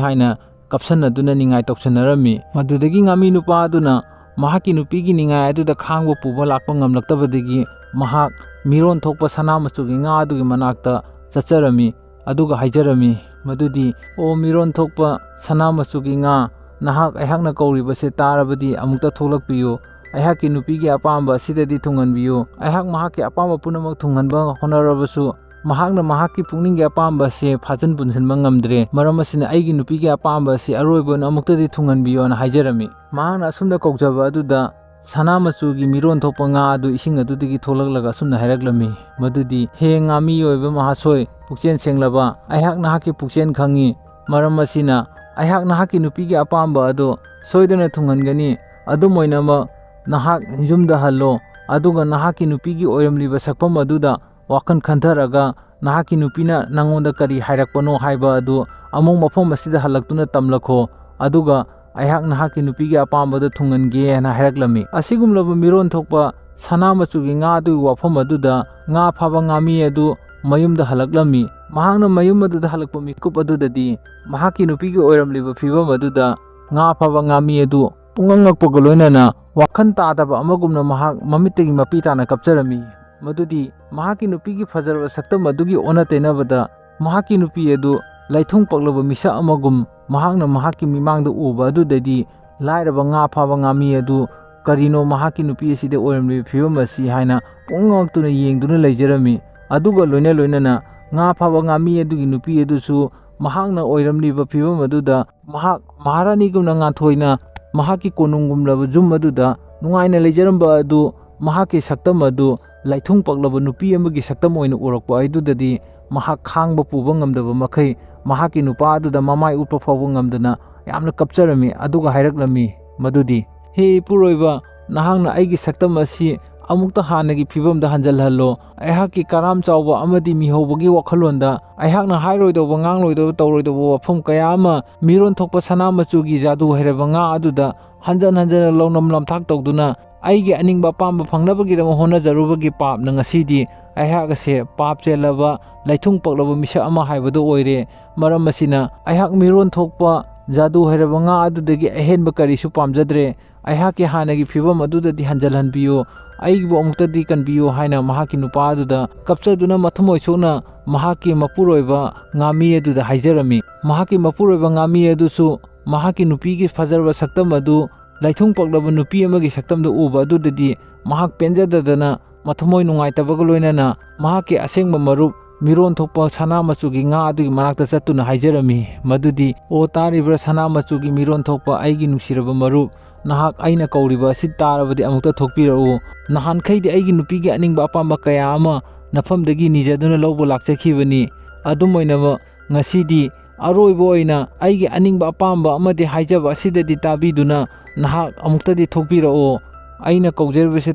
ꯍꯥꯏꯅ ꯀꯞꯁꯟꯅꯗꯨꯅ ꯅꯤꯡꯉꯥꯏ ꯇꯧꯁꯟꯅꯔꯝꯃꯤ꯫ ꯃꯗꯨꯗꯒꯤ ꯉꯥꯃꯤ ꯅꯨꯄꯥ ꯑꯗꯨꯅ ꯃꯍꯥꯛꯀꯤ ꯅꯨꯄꯤꯒꯤ ꯅꯤꯡꯉꯥꯏ ꯑꯗꯨꯗ ꯈꯥꯡꯕ ꯄꯨꯕ ꯂꯥꯛꯄ ꯉꯝꯂꯛꯇꯕꯗꯒꯤ ꯃꯍꯥꯛ ꯃꯤꯔꯣꯟ ꯊꯣꯛꯄ ꯁꯅꯥ ꯃꯆꯨꯒꯤ ꯉꯥ ꯑꯗꯨꯒꯤ ꯃꯅꯥꯛꯇ ꯆꯠꯆꯔꯝꯃꯤ꯫ ꯑꯗꯨꯒ ꯍꯥꯏꯖꯔꯝꯃꯤ ꯃꯗꯨꯗꯤ, "ꯑꯣ ꯃꯤꯔꯣꯟ ꯊꯣꯛꯄ ꯁꯅꯥ ꯃꯆꯨꯒꯤ ꯉꯥ, ꯅꯍꯥꯛ ꯑꯩꯍꯥꯛꯅ ꯀꯧꯔꯤꯕꯁꯦ ꯇꯥꯔꯕꯗꯤ ꯑꯃꯨꯛꯇ ꯊꯣꯛꯂꯛꯄꯤꯌꯨ꯫ ꯑꯩꯍꯥꯛꯀꯤ ꯅꯨꯄꯤꯒꯤ ꯑꯄꯥꯝꯕ ꯑꯁꯤꯗꯗꯤ ꯊꯨꯡꯍꯟꯕꯤꯌꯨ꯫ ꯑꯩꯍꯥꯛ ꯃꯍꯥꯛꯀꯤ ꯑꯄꯥꯝꯕ ꯄꯨꯝꯅꯃꯛ ꯊꯨꯡꯍꯟꯕ ꯍꯣꯠꯅꯔꯕꯁꯨ ꯃꯍꯥꯛꯅ ꯃꯍꯥꯛꯀꯤ ꯄꯨꯛꯅꯤꯡꯒꯤ ꯑꯄꯥꯝꯕ ꯑꯁꯤ ꯐꯥꯖꯤꯟ ꯄꯨꯟꯁꯤꯟꯕ ꯉꯝꯗ꯭ꯔꯦ꯫ ꯃꯔꯝ ꯑꯁꯤꯅ ꯑꯩꯒꯤ ꯅꯨꯄꯤꯒꯤ ꯑꯄꯥꯝꯕ ꯑꯁꯤ ꯑꯔꯣꯏꯕ ꯑꯣꯏꯅ ꯑꯃꯨꯛꯇꯗꯤ ꯊꯨꯡꯍꯟꯕꯤꯌꯣꯅ" ꯍꯥꯏꯖꯔꯝꯃꯤ꯫ ꯃꯍꯥꯛꯅ ꯑꯁꯨꯝꯅ ꯀꯧꯖꯕ ꯑꯗꯨꯗ ꯁꯅꯥ ꯃꯆꯨꯒꯤ ꯃꯤꯔꯣꯟ ꯊꯣꯛꯄ ꯉꯥ ꯑꯗꯨ ꯏꯁꯤꯡ ꯑꯗꯨꯗꯒꯤ ꯊꯣꯛꯂꯛꯂꯒ ꯑꯁꯨꯝꯅ ꯍꯥꯏꯔꯛꯂꯝꯃꯤ ꯃꯗꯨꯗꯤ, "ꯍꯦ ꯉꯥꯃꯤ ꯑꯣꯏꯕ ꯃꯍꯥꯁꯣꯏ, ꯄꯨꯛꯆꯦꯜ ꯁꯦꯡꯂꯕ, ꯑꯩꯍꯥꯛ ꯅꯍꯥꯛꯀꯤ ꯄꯨꯛꯆꯦꯜ ꯈꯪꯉꯤ꯫ ꯃꯔꯝ ꯑꯁꯤꯅ ꯑꯩꯍꯥꯛ ꯅꯍꯥꯛꯀꯤ ꯅꯨꯄꯤꯒꯤ ꯑꯄꯥꯝꯕ ꯑꯗꯨ ꯁꯣꯏꯗꯅ ꯊꯨꯡꯍꯟꯒꯅꯤ꯫ ꯑꯗꯨꯝ ꯑꯣꯏꯅꯃꯛ ꯅꯍꯥꯛ ꯌꯨꯝꯗ ꯍꯜꯂꯣ, ꯑꯗꯨꯒ ꯅꯍꯥꯛꯀꯤ ꯅꯨꯄꯤꯒꯤ ꯑꯣꯏꯔꯝꯂꯤꯕ ꯁꯛꯐꯝ ꯑꯗꯨꯗ ꯋꯥꯈꯜ ꯈꯟꯊꯔꯒ ꯅꯍꯥꯛꯀꯤ ꯅꯨꯄꯤꯅ ꯅꯪꯉꯣꯟꯗ ꯀꯔꯤ ꯍꯥꯏꯔꯛꯄꯅꯣ ꯍꯥꯏꯕ ꯑꯗꯨ ꯑꯃꯨꯛ ꯃꯐꯝ ꯑꯁꯤꯗ ꯍꯜꯂꯛꯇꯨꯅ ꯇꯝꯂꯛꯈꯣ꯫ ꯑꯗꯨꯒ ꯑꯩꯍꯥꯛ ꯅꯍꯥꯛꯀꯤ ꯅꯨꯄꯤꯒꯤ ꯑꯄꯥꯝꯕꯗꯨ ꯊꯨꯡꯍꯟꯒꯦ" ꯍꯥꯏꯅ ꯍꯥꯏꯔꯛꯂꯝꯃꯤ꯫ ꯑꯁꯤꯒꯨꯝꯂꯕ ꯃꯤꯔꯣꯟ ꯊꯣꯛꯄ ꯁꯅꯥ ꯃꯆꯨꯒꯤ ꯉꯥ ꯑꯗꯨꯒꯤ ꯋꯥꯐꯝ ꯑꯗꯨꯗ ꯉꯥ ꯐꯥꯕ ꯉꯥꯃꯤ ꯑꯗꯨ ꯃꯌꯨꯝꯗ ꯍꯜꯂꯛꯂꯝꯃꯤ꯫ ꯃꯍꯥꯛꯅ ꯃꯌꯨꯝ ꯑꯗꯨꯗ ꯍꯜꯂꯛꯄ ꯃꯤꯀꯨꯞ ꯑꯗꯨꯗꯗꯤ ꯃꯍꯥꯛꯀꯤ ꯅꯨꯄꯤꯒꯤ ꯑꯣꯏꯔꯝꯂꯤꯕ ꯐꯤꯕꯝ ꯑꯗꯨꯗ ꯉꯥ ꯐꯥꯕ ꯉꯥꯃꯤ ꯑꯗꯨ ꯄꯨꯡꯉꯛ ꯉꯛꯄꯒ ꯂꯣꯏꯅꯅ ꯋꯥꯈꯜ ꯇꯥꯗꯕ ꯑꯃꯒꯨꯝꯅ ꯃꯍꯥꯛ ꯃꯃꯤꯠꯇꯒꯤ ꯃꯄꯤ ꯇꯥꯅ ꯀꯞꯆꯔꯝꯃꯤ꯫ ꯃꯗꯨꯗꯤ ꯃꯍꯥꯛꯀꯤ ꯅꯨꯄꯤꯒꯤ ꯐꯖꯔꯕ ꯁꯛꯇꯝ ꯑꯗꯨꯒꯤ ꯑꯣꯟꯅ ꯇꯩꯅꯕꯗ ꯃꯍꯥꯛꯀꯤ ꯅꯨꯄꯤ ꯑꯗꯨ ꯂꯩꯊꯨꯡ ꯄꯛꯂꯕ ꯃꯤꯁꯛ ꯑꯃꯒꯨꯝ ꯃꯍꯥꯛꯅ ꯃꯍꯥꯛꯀꯤ ꯃꯤꯃꯥꯡꯗ ꯎꯕ ꯑꯗꯨꯗꯗꯤ ꯂꯥꯏꯔꯕ ꯉꯥ ꯐꯥꯕ ꯉꯥꯃꯤ ꯑꯗꯨ ꯀꯔꯤꯅꯣ ꯃꯍꯥꯛꯀꯤ ꯅꯨꯄꯤ ꯑꯁꯤꯗ ꯑꯣꯏꯔꯝꯂꯤꯕ ꯐꯤꯕꯝ ꯑꯁꯤ ꯍꯥꯏꯅ ꯄꯨꯡꯉꯛ ꯉꯛꯇꯨꯅ ꯌꯦꯡꯗꯨꯅ ꯂꯩꯖꯔꯝꯃꯤ꯫ ꯑꯗꯨꯒ ꯂꯣꯏꯅ ꯂꯣꯏꯅꯅ ꯉꯥ ꯐꯥꯕ ꯉꯥꯃꯤ ꯑꯗꯨꯒꯤ ꯅꯨꯄꯤ ꯑꯗꯨꯁꯨ ꯃꯍꯥꯛꯅ ꯑꯣꯏꯔꯝꯂꯤꯕ ꯐꯤꯕꯝ ꯑꯗꯨꯗ ꯃꯍꯥꯛ ꯃꯍꯥꯔꯥꯅꯤꯒꯨꯝꯅ ꯉꯥꯟꯊꯣꯏꯅ ꯃꯍꯥꯛꯀꯤ ꯀꯣꯅꯨꯡꯒꯨꯝꯂꯕ ꯌꯨꯝ ꯑꯗꯨꯗ ꯅꯨꯡꯉꯥꯏꯅ ꯂꯩꯖꯔꯝꯕ ꯑꯗꯨ ꯃꯍꯥꯛꯀꯤ ꯁꯛꯇꯝ ꯑꯗꯨ ꯂꯥꯏꯊꯨꯡ ꯄꯛꯂꯕ ꯅꯨꯄꯤ ꯑꯃꯒꯤ ꯁꯛꯇꯝ ꯑꯣꯏꯅ ꯎꯔꯛꯄ ꯑꯗꯨꯗꯗꯤ ꯃꯍꯥꯛ ꯈꯥꯡꯕ ꯄꯨꯕ ꯉꯝꯗꯕ ꯃꯈꯩ ꯃꯍꯥꯛꯀꯤ ꯅꯨꯄꯥ ꯑꯗꯨꯗ ꯃꯃꯥꯏ ꯎꯠꯄ ꯐꯥꯎꯕ ꯉꯝꯗꯅ ꯌꯥꯝꯅ ꯀꯞꯆꯔꯝꯃꯤ꯫ ꯑꯗꯨꯒ ꯍꯥꯏꯔꯛꯂꯝꯃꯤ ꯃꯗꯨꯗꯤ, "ꯍꯦ ꯏꯄꯨꯔꯣꯏꯕ, ꯅꯍꯥꯛꯅ ꯑꯩꯒꯤ ꯁꯛꯇꯝ ꯑꯁꯤ ꯑꯃꯨꯛꯇ ꯍꯥꯟꯅꯒꯤ ꯐꯤꯕꯝꯗ ꯍꯟꯖꯤꯜꯍꯜꯂꯣ꯫ ꯑꯩꯍꯥꯛꯀꯤ ꯀꯔꯥꯝ ꯆꯥꯎꯕ ꯑꯃꯗꯤ ꯃꯤꯍꯧꯕꯒꯤ ꯋꯥꯈꯜꯂꯣꯟꯗ ꯑꯩꯍꯥꯛꯅ ꯍꯥꯏꯔꯣꯏꯗꯧꯕ, ꯉꯥꯡꯂꯣꯏꯗꯧꯕ, ꯇꯧꯔꯣꯏꯗꯧꯕ ꯋꯥꯐꯝ ꯀꯌꯥ ꯑꯃ ꯃꯤꯔꯣꯟ ꯊꯣꯛꯄ ꯁꯅꯥ ꯃꯆꯨꯒꯤ ꯖꯥꯗꯨ ꯍꯩꯔꯕ ꯉꯥ ꯑꯗꯨꯗ ꯍꯟꯖꯟ ꯍꯟꯖꯟꯅ ꯂꯧꯅꯝ ꯂꯝꯊꯥꯛ ꯇꯧꯗꯨꯅ ꯑꯩꯒꯤ ꯑꯅꯤꯡꯕ ꯑꯄꯥꯝꯕ ꯐꯪꯅꯕꯒꯤꯗꯃꯛ ꯍꯣꯠꯅꯖꯔꯨꯕꯒꯤ ꯄꯥꯞꯅ ꯉꯁꯤꯗꯤ ꯑꯩꯍꯥꯛ ꯑꯁꯦ ꯄꯥꯞ ꯆꯦꯜꯂꯕ, ꯂꯩꯊꯨꯡ ꯄꯛꯂꯕ ꯃꯤꯁꯛ ꯑꯃ ꯍꯥꯏꯕꯗꯨ ꯑꯣꯏꯔꯦ꯫ ꯃꯔꯝ ꯑꯁꯤꯅ ꯑꯩꯍꯥꯛ ꯃꯤꯔꯣꯟ ꯊꯣꯛꯄ ꯖꯥꯗꯨ ꯍꯩꯔꯕ ꯉꯥ ꯑꯗꯨꯗꯒꯤ ꯑꯍꯦꯟꯕ ꯀꯔꯤꯁꯨ ꯄꯥꯝꯖꯗ꯭ꯔꯦ꯫ ꯑꯩꯍꯥꯛꯀꯤ ꯍꯥꯟꯅꯒꯤ ꯐꯤꯕꯝ ꯑꯗꯨꯗꯗꯤ ꯍꯟꯖꯤꯜꯍꯟꯕꯤꯌꯨ, ꯑꯩꯕꯨ ꯑꯃꯨꯛꯇꯗꯤ ꯀꯟꯕꯤꯌꯨ" ꯍꯥꯏꯅ ꯃꯍꯥꯛꯀꯤ ꯅꯨꯄꯥ ꯑꯗꯨꯗ ꯀꯞꯆꯗꯨꯅ ꯃꯊꯃꯣꯏ ꯁꯣꯛꯅ ꯃꯍꯥꯛꯀꯤ ꯃꯄꯨꯔꯣꯏꯕ ꯉꯥꯃꯤ ꯑꯗꯨꯗ ꯍꯥꯏꯖꯔꯝꯃꯤ꯫ ꯃꯍꯥꯛꯀꯤ ꯃꯄꯨꯔꯣꯏꯕ ꯉꯥꯃꯤ ꯑꯗꯨꯁꯨ ꯃꯍꯥꯛꯀꯤ ꯅꯨꯄꯤꯒꯤ ꯐꯖꯔꯕ ꯁꯛꯇꯝ ꯑꯗꯨ ꯂꯩꯊꯨꯡ ꯄꯛꯂꯕ ꯅꯨꯄꯤ ꯑꯃꯒꯤ ꯁꯛꯇꯝꯗ ꯎꯕ ꯑꯗꯨꯗꯗꯤ ꯃꯍꯥꯛ ꯄꯦꯟꯖꯗꯗꯅ ꯃꯊꯃꯣꯏ ꯅꯨꯡꯉꯥꯏꯇꯕꯒ ꯂꯣꯏꯅꯅ ꯃꯍꯥꯛꯀꯤ ꯑꯁꯦꯡꯕ ꯃꯔꯨꯞ ꯃꯤꯔꯣꯟ ꯊꯣꯛꯄ ꯁꯅꯥ ꯃꯆꯨꯒꯤ ꯉꯥ ꯑꯗꯨꯒꯤ ꯃꯅꯥꯛꯇ ꯆꯠꯇꯨꯅ ꯍꯥꯏꯖꯔꯝꯃꯤ ꯃꯗꯨꯗꯤ, "ꯑꯣ ꯇꯥꯔꯤꯕ꯭ꯔꯥ ꯁꯅꯥ ꯃꯆꯨꯒꯤ ꯃꯤꯔꯣꯟ ꯊꯣꯛꯄ ꯑꯩꯒꯤ ꯅꯨꯡꯁꯤꯔꯕ ꯃꯔꯨꯞ, ꯅꯍꯥꯛ ꯑꯩꯅ ꯀꯧꯔꯤꯕ ꯑꯁꯤ ꯇꯥꯔꯕꯗꯤ ꯑꯃꯨꯛꯇ ꯊꯣꯛꯄꯤꯔꯛꯎ꯫ ꯅꯍꯥꯟꯈꯩꯗꯤ ꯑꯩꯒꯤ ꯅꯨꯄꯤꯒꯤ ꯑꯅꯤꯡꯕ ꯑꯄꯥꯝꯕ ꯀꯌꯥ ꯑꯃ ꯅꯐꯝꯗꯒꯤ ꯅꯤꯖꯗꯨꯅ ꯂꯧꯕ ꯂꯥꯛꯆꯈꯤꯕꯅꯤ꯫ ꯑꯗꯨꯝ ꯑꯣꯏꯅꯃꯛ ꯉꯁꯤꯗꯤ ꯑꯔꯣꯏꯕ ꯑꯣꯏꯅ ꯑꯩꯒꯤ ꯑꯅꯤꯡꯕ ꯑꯄꯥꯝꯕ ꯑꯃꯗꯤ ꯍꯥꯏꯖꯕ ꯑꯁꯤꯗꯗꯤ ꯇꯥꯕꯤꯗꯨꯅ ꯅꯍꯥꯛ ꯑꯃꯨꯛꯇꯗꯤ ꯊꯣꯛꯄꯤꯔꯛꯑꯣ꯫ ꯑꯩꯅ ꯀꯧꯖꯔꯤꯕꯁꯤ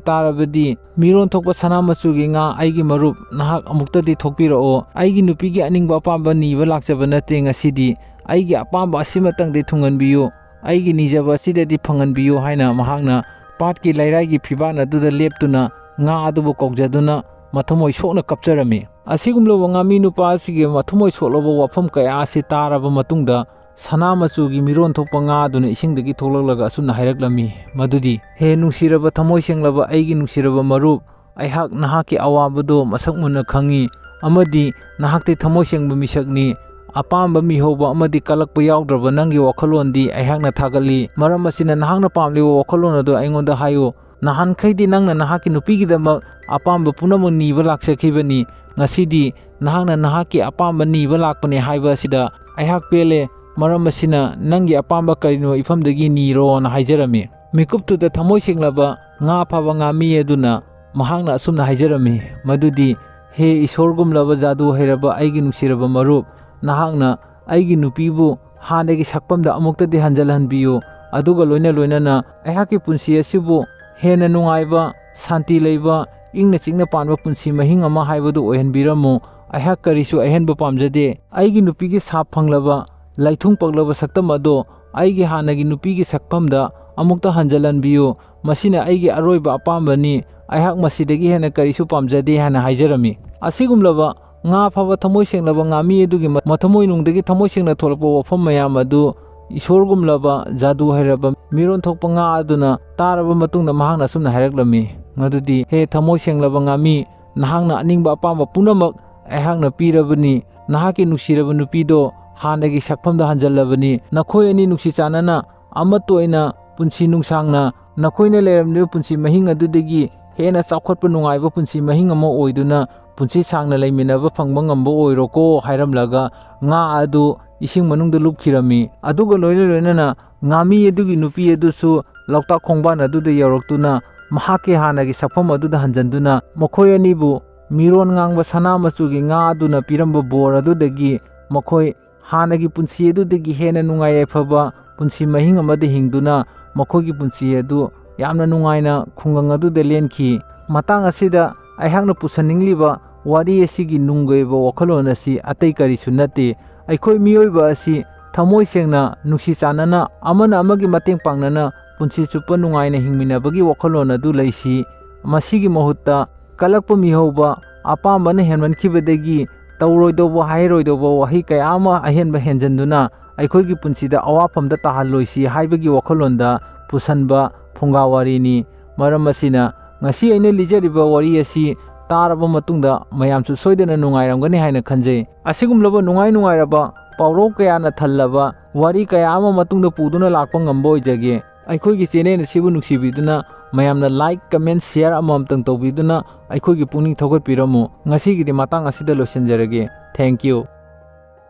ꯇꯥꯔꯕꯗꯤ ꯃꯤꯔꯣꯟ ꯊꯣꯛꯄ ꯁꯅꯥ ꯃꯆꯨꯒꯤ ꯉꯥ ꯑꯩꯒꯤ ꯃꯔꯨꯞ, ꯅꯍꯥꯛ ꯑꯃꯨꯛꯇꯗꯤ ꯊꯣꯛꯄꯤꯔꯛꯑꯣ꯫ ꯑꯩꯒꯤ ꯅꯨꯄꯤꯒꯤ ꯑꯅꯤꯡꯕ ꯑꯄꯥꯝꯕ ꯅꯤꯕ ꯂꯥꯛꯆꯕ ꯅꯠꯇꯦ ꯉꯁꯤꯗꯤ꯫ ꯑꯩꯒꯤ ꯑꯄꯥꯝꯕ ꯑꯁꯤꯃꯇꯪꯗꯤ ꯊꯨꯡꯍꯟꯕꯤꯌꯨ꯫ ꯑꯩꯒꯤ ꯅꯤꯖꯕ ꯑꯁꯤꯗꯗꯤ ꯐꯪꯍꯟꯕꯤꯌꯨ" ꯍꯥꯏꯅ ꯃꯍꯥꯛꯅ ꯄꯥꯠꯀꯤ ꯂꯩꯔꯥꯏꯒꯤ ꯐꯤꯕꯥꯟ ꯑꯗꯨꯗ ꯂꯦꯞꯇꯨꯅ ꯉꯥ ꯑꯗꯨꯕꯨ ꯀꯧꯖꯗꯨꯅ ꯃꯊꯃꯣꯏ ꯁꯣꯛꯅ ꯀꯞꯆꯔꯝꯃꯤ꯫ ꯑꯁꯤꯒꯨꯝꯂꯕ ꯉꯥꯃꯤ ꯅꯨꯄꯥ ꯑꯁꯤꯒꯤ ꯃꯊꯃꯣꯏ ꯁꯣꯛꯂꯕ ꯋꯥꯐꯝ ꯀꯌꯥ ꯑꯁꯤ ꯇꯥꯔꯕ ꯃꯇꯨꯡꯗ, ꯁꯅꯥ ꯃꯆꯨꯒꯤ ꯃꯤꯔꯣꯟ ꯊꯣꯛꯄ ꯉꯥ ꯑꯗꯨꯅ ꯏꯁꯤꯡꯗꯒꯤ ꯊꯣꯛꯂꯛꯂꯒ ꯑꯁꯨꯝꯅ ꯍꯥꯏꯔꯛꯂꯝꯃꯤ ꯃꯗꯨꯗꯤ, "ꯍꯦ ꯅꯨꯡꯁꯤꯔꯕ ꯊꯃꯣꯏ ꯁꯦꯡꯂꯕ ꯑꯩꯒꯤ ꯅꯨꯡꯁꯤꯔꯕ ꯃꯔꯨꯞ, ꯑꯩꯍꯥꯛ ꯅꯍꯥꯛꯀꯤ ꯑꯋꯥꯕꯗꯣ ꯃꯁꯛ ꯃꯨꯟꯅ ꯈꯪꯏ ꯑꯃꯗꯤ ꯅꯍꯥꯛꯇꯤ ꯊꯃꯣꯏ ꯁꯦꯡꯕ ꯃꯤꯁꯛꯅꯤ꯫ ꯑꯄꯥꯝꯕ ꯃꯤꯍꯧꯕ ꯑꯃꯗꯤ ꯀꯜꯂꯛꯄ ꯌꯥꯎꯗ꯭ꯔꯕ ꯅꯪꯒꯤ ꯋꯥꯈꯜꯂꯣꯟꯗꯤ ꯑꯩꯍꯥꯛꯅ ꯊꯥꯒꯠꯂꯤ꯫ ꯃꯔꯝ ꯑꯁꯤꯅ, ꯅꯍꯥꯛꯅ ꯄꯥꯝꯂꯤꯕ ꯋꯥꯈꯜꯂꯣꯟ ꯑꯗꯨ ꯑꯩꯉꯣꯟꯗ ꯍꯥꯏꯌꯨ꯫ ꯅꯍꯥꯟꯈꯩꯗꯤ ꯅꯪꯅ ꯅꯍꯥꯛꯀꯤ ꯅꯨꯄꯤꯒꯤꯗꯃꯛ ꯑꯄꯥꯝꯕ ꯄꯨꯝꯅꯃꯛ ꯅꯤꯕ ꯂꯥꯛꯆꯈꯤꯕꯅꯤ꯫ ꯉꯁꯤꯗꯤ ꯅꯍꯥꯛꯅ ꯅꯍꯥꯛꯀꯤ ꯑꯄꯥꯝꯕ ꯅꯤꯕ ꯂꯥꯛꯄꯅꯦ ꯍꯥꯏꯕ ꯑꯁꯤꯗ ꯑꯩꯍꯥꯛ ꯄꯦꯜꯂꯦ꯫ ꯃꯔꯝ ꯑꯁꯤꯅ, ꯅꯪꯒꯤ ꯑꯄꯥꯝꯕ ꯀꯔꯤꯅꯣ, ꯏꯐꯝꯗꯒꯤ ꯅꯤꯔꯣꯅ ꯍꯥꯏꯖꯔꯝꯃꯤ꯫ ꯃꯤꯀꯨꯞꯇꯨꯗ ꯊꯃꯣꯏ ꯁꯦꯡꯂꯕ ꯉꯥ ꯐꯥꯕ ꯉꯥꯃꯤ ꯑꯗꯨꯅ ꯃꯍꯥꯛꯅ ꯑꯁꯨꯝꯅ ꯍꯥꯏꯖꯔꯝꯃꯤ, ꯃꯗꯨꯗꯤ, "ꯍꯦ ꯏꯁꯣꯔꯒꯨꯝꯂꯕ ꯖꯥꯗꯨ ꯍꯩꯔꯕ ꯑꯩꯒꯤ ꯅꯨꯡꯁꯤꯔꯕ ꯃꯔꯨꯞ, ꯅꯍꯥꯛꯅ ꯑꯩꯒꯤ ꯅꯨꯄꯤꯕꯨ ꯍꯥꯟꯅꯒꯤ ꯁꯛꯐꯝꯗ ꯑꯃꯨꯛꯇꯗꯤ ꯍꯟꯖꯤꯜꯍꯟꯕꯤꯌꯨ꯫ ꯑꯗꯨꯒ ꯂꯣꯏꯅ ꯂꯣꯏꯅꯅ ꯑꯩꯍꯥꯛꯀꯤ ꯄꯨꯟꯁꯤ ꯑꯁꯤꯕꯨ ꯍꯦꯟꯅ ꯅꯨꯡꯉꯥꯏꯕ, ꯁꯥꯟꯇꯤ ꯂꯩꯕ, ꯏꯪꯅ ꯆꯤꯛꯅ ꯄꯥꯟꯕ ꯄꯨꯟꯁꯤ ꯃꯍꯤꯡ ꯑꯃ ꯍꯥꯏꯕꯗꯨ ꯑꯣꯏꯍꯟꯕꯤꯔꯝꯃꯨ꯫ ꯑꯩꯍꯥꯛ ꯀꯔꯤꯁꯨ ꯑꯍꯦꯟꯕ ꯄꯥꯝꯖꯗꯦ꯫ ꯑꯩꯒꯤ ꯅꯨꯄꯤꯒꯤ ꯁꯥꯞ ꯐꯪꯂꯕ, ꯂꯩꯊꯨꯡ ꯄꯛꯂꯕ ꯁꯛꯇꯝ ꯑꯗꯣ ꯑꯩꯒꯤ ꯍꯥꯟꯅꯒꯤ ꯅꯨꯄꯤꯒꯤ ꯁꯛꯐꯝꯗ ꯑꯃꯨꯛꯇ ꯍꯟꯖꯤꯜꯍꯟꯕꯤꯌꯨ꯫ ꯃꯁꯤꯅ ꯑꯩꯒꯤ ꯑꯔꯣꯏꯕ ꯑꯄꯥꯝꯕꯅꯤ꯫ ꯑꯩꯍꯥꯛ ꯃꯁꯤꯗꯒꯤ ꯍꯦꯟꯅ ꯀꯔꯤꯁꯨ ꯄꯥꯝꯖꯗꯦ" ꯍꯥꯏꯅ ꯍꯥꯏꯖꯔꯝꯃꯤ꯫ ꯑꯁꯤꯒꯨꯝꯂꯕ ꯉꯥ ꯐꯥꯕ ꯊꯃꯣꯏ ꯁꯦꯡꯂꯕ ꯉꯥꯃꯤ ꯑꯗꯨꯒꯤ ꯃ-, ꯃꯊꯃꯣꯏꯅꯨꯡꯗꯒꯤ ꯊꯃꯣꯏ ꯁꯦꯡꯅ ꯊꯣꯛꯂꯛꯄ ꯋꯥꯐꯝ ꯃꯌꯥꯝ ꯑꯗꯨ ꯏꯁꯣꯔꯒꯨꯝꯂꯕ ꯖꯥꯗꯨ ꯍꯩꯔꯕ ꯃꯤꯔꯣꯟ ꯊꯣꯛꯄ ꯉꯥ ꯑꯗꯨꯅ ꯇꯥꯔꯕ ꯃꯇꯨꯡꯗ ꯃꯍꯥꯛꯅ ꯑꯁꯨꯝꯅ ꯍꯥꯏꯔꯛꯂꯝꯃꯤ, ꯃꯗꯨꯗꯤ, "ꯍꯦ ꯊꯃꯣꯏ ꯁꯦꯡꯂꯕ ꯉꯥꯃꯤ, ꯅꯍꯥꯛꯅ ꯑꯅꯤꯡꯕ ꯑꯄꯥꯝꯕ ꯄꯨꯝꯅꯃꯛ ꯑꯩꯍꯥꯛꯅ ꯄꯤꯔꯕꯅꯤ꯫ ꯅꯍꯥꯛꯀꯤ ꯅꯨꯡꯁꯤꯔꯕ ꯅꯨꯄꯤꯗꯣ ꯍꯥꯟꯅꯒꯤ ꯁꯛꯐꯝꯗ ꯍꯟꯖꯤꯜꯂꯕꯅꯤ꯫ ꯅꯈꯣꯏ ꯑꯅꯤ ꯅꯨꯡꯁꯤ ꯆꯥꯟꯅꯅ ꯑꯃꯠꯇ ꯑꯣꯏꯅ ꯄꯨꯟꯁꯤ ꯅꯨꯡꯁꯥꯡꯅ ꯅꯈꯣꯏꯅ ꯂꯩꯔꯝꯂꯤꯕ ꯄꯨꯟꯁꯤ ꯃꯍꯤꯡ ꯑꯗꯨꯗꯒꯤ ꯍꯦꯟꯅ ꯆꯥꯎꯈꯠꯄ ꯅꯨꯡꯉꯥꯏꯕ ꯄꯨꯟꯁꯤ ꯃꯍꯤꯡ ꯑꯃ ꯑꯣꯏꯗꯨꯅ ꯄꯨꯟꯁꯤ ꯁꯥꯡꯅ ꯂꯩꯃꯤꯟꯅꯕ ꯐꯪꯕ ꯉꯝꯕ ꯑꯣꯏꯔꯣꯀꯣ" ꯍꯥꯏꯔꯝꯂꯒ ꯉꯥ ꯑꯗꯨ ꯏꯁꯤꯡ ꯃꯅꯨꯡꯗ ꯂꯨꯞꯈꯤꯔꯝꯃꯤ꯫ ꯑꯗꯨꯒ ꯂꯣꯏꯅ ꯂꯣꯏꯅꯅ ꯉꯥꯃꯤ ꯑꯗꯨꯒꯤ ꯅꯨꯄꯤ ꯑꯗꯨꯁꯨ ꯂꯣꯛꯇꯥꯛ ꯈꯣꯡꯕꯥꯟ ꯑꯗꯨꯗ ꯌꯧꯔꯛꯇꯨꯅ ꯃꯍꯥꯛꯀꯤ ꯍꯥꯟꯅꯒꯤ ꯁꯛꯐꯝ ꯑꯗꯨꯗ ꯍꯟꯖꯤꯟꯗꯨꯅ ꯃꯈꯣꯏ ꯑꯅꯤꯕꯨ ꯃꯤꯔꯣꯟ ꯉꯥꯡꯕ ꯁꯅꯥ ꯃꯆꯨꯒꯤ ꯉꯥ ꯑꯗꯨꯅ ꯄꯤꯔꯝꯕ ꯕꯣꯔ ꯑꯗꯨꯗꯒꯤ ꯃꯈꯣꯏ ꯍꯥꯟꯅꯒꯤ ꯄꯨꯟꯁꯤ ꯑꯗꯨꯗꯒꯤ ꯍꯦꯟꯅ ꯅꯨꯡꯉꯥꯏ ꯌꯥꯏꯐꯕ ꯄꯨꯟꯁꯤ ꯃꯍꯤꯡ ꯑꯃꯗ ꯍꯤꯡꯗꯨꯅ ꯃꯈꯣꯏꯒꯤ ꯄꯨꯟꯁꯤ ꯑꯗꯨ ꯌꯥꯝꯅ ꯅꯨꯡꯉꯥꯏꯅ ꯈꯨꯡꯒꯪ ꯑꯗꯨꯗ ꯂꯦꯟꯈꯤ꯫ ꯃꯇꯥꯡ ꯑꯁꯤꯗ ꯑꯩꯍꯥꯛꯅ ꯄꯨꯁꯟꯅꯤꯡꯂꯤꯕ ꯋꯥꯔꯤ ꯑꯁꯤꯒꯤ ꯅꯨꯡꯒꯤ ꯑꯣꯏꯕ ꯋꯥꯈꯜꯂꯣꯟ ꯑꯁꯤ ꯑꯇꯩ ꯀꯔꯤꯁꯨ ꯅꯠꯇꯦ꯫ ꯑꯩꯈꯣꯏ ꯃꯤꯑꯣꯏꯕ ꯑꯁꯤ ꯊꯃꯣꯏ ꯁꯦꯡꯅ, ꯅꯨꯡꯁꯤ ꯆꯥꯟꯅꯅ, ꯑꯃꯅ ꯑꯃꯒꯤ ꯃꯇꯦꯡ ꯄꯥꯡꯅꯅ ꯄꯨꯟꯁꯤ ꯆꯨꯞꯄ ꯅꯨꯡꯉꯥꯏꯅ ꯍꯤꯡꯃꯤꯟꯅꯕꯒꯤ ꯋꯥꯈꯜꯂꯣꯟ ꯑꯗꯨ ꯂꯩꯁꯤ꯫ ꯃꯁꯤꯒꯤ ꯃꯍꯨꯠꯇ ꯀꯜꯂꯛꯄ ꯃꯤꯍꯧꯕ, ꯑꯄꯥꯝꯕꯅ ꯍꯦꯟꯃꯟꯈꯤꯕꯗꯒꯤ ꯇꯧꯔꯣꯏꯗꯧꯕ, ꯍꯥꯏꯔꯣꯏꯗꯧꯕ ꯋꯥꯍꯩ ꯀꯌꯥ ꯑꯃ ꯑꯍꯦꯟꯕ ꯍꯦꯟꯖꯟꯗꯨꯅ ꯑꯩꯈꯣꯏꯒꯤ ꯄꯨꯟꯁꯤꯗ ꯑꯋꯥꯐꯝꯗ ꯇꯥꯍꯜꯂꯣꯏꯁꯤ ꯍꯥꯏꯕꯒꯤ ꯋꯥꯈꯜꯂꯣꯟꯗ ꯄꯨꯁꯟꯕ ꯐꯨꯡꯒꯥ ꯋꯥꯔꯤꯅꯤ꯫ ꯃꯔꯝ ꯑꯁꯤꯅ, ꯉꯁꯤ ꯑꯩꯅ ꯂꯤꯖꯔꯤꯕ ꯋꯥꯔꯤ ꯑꯁꯤ ꯇꯥꯔꯕ ꯃꯇꯨꯡꯗ ꯃꯌꯥꯝꯁꯨ ꯁꯣꯏꯗꯅ ꯅꯨꯡꯉꯥꯏꯔꯝꯒꯅꯤ ꯍꯥꯏꯅ ꯈꯟꯖꯩ꯫ ꯑꯁꯤꯒꯨꯝꯂꯕ ꯅꯨꯡꯉꯥꯏ ꯅꯨꯡꯉꯥꯏꯔꯕ ꯄꯥꯎꯔꯧ ꯀꯌꯥꯅ ꯊꯜꯂꯕ ꯋꯥꯔꯤ ꯀꯌꯥ ꯑꯃ ꯃꯇꯨꯡꯗ ꯄꯨꯗꯨꯅ ꯂꯥꯛꯄ ꯉꯝꯕ ꯑꯣꯏꯖꯒꯦ꯫ ꯑꯩꯈꯣꯏꯒꯤ ꯆꯦꯅꯦꯜ ꯑꯁꯤꯕꯨ ꯅꯨꯡꯁꯤꯕꯤꯗꯨꯅ ꯃꯌꯥꯝꯅ like, comment, share ꯑꯃꯃꯝꯇꯪ ꯇꯧꯕꯤꯗꯨꯅ ꯑꯩꯈꯣꯏꯒꯤ ꯄꯨꯛꯅꯤꯡ ꯊꯧꯒꯠꯄꯤꯔꯝꯃꯨ꯫ ꯉꯁꯤꯒꯤꯗꯤ ꯃꯇꯥꯡ ꯑꯁꯤꯗ ꯂꯣꯏꯁꯤꯟꯖꯔꯒꯦ꯫ Thank you꯫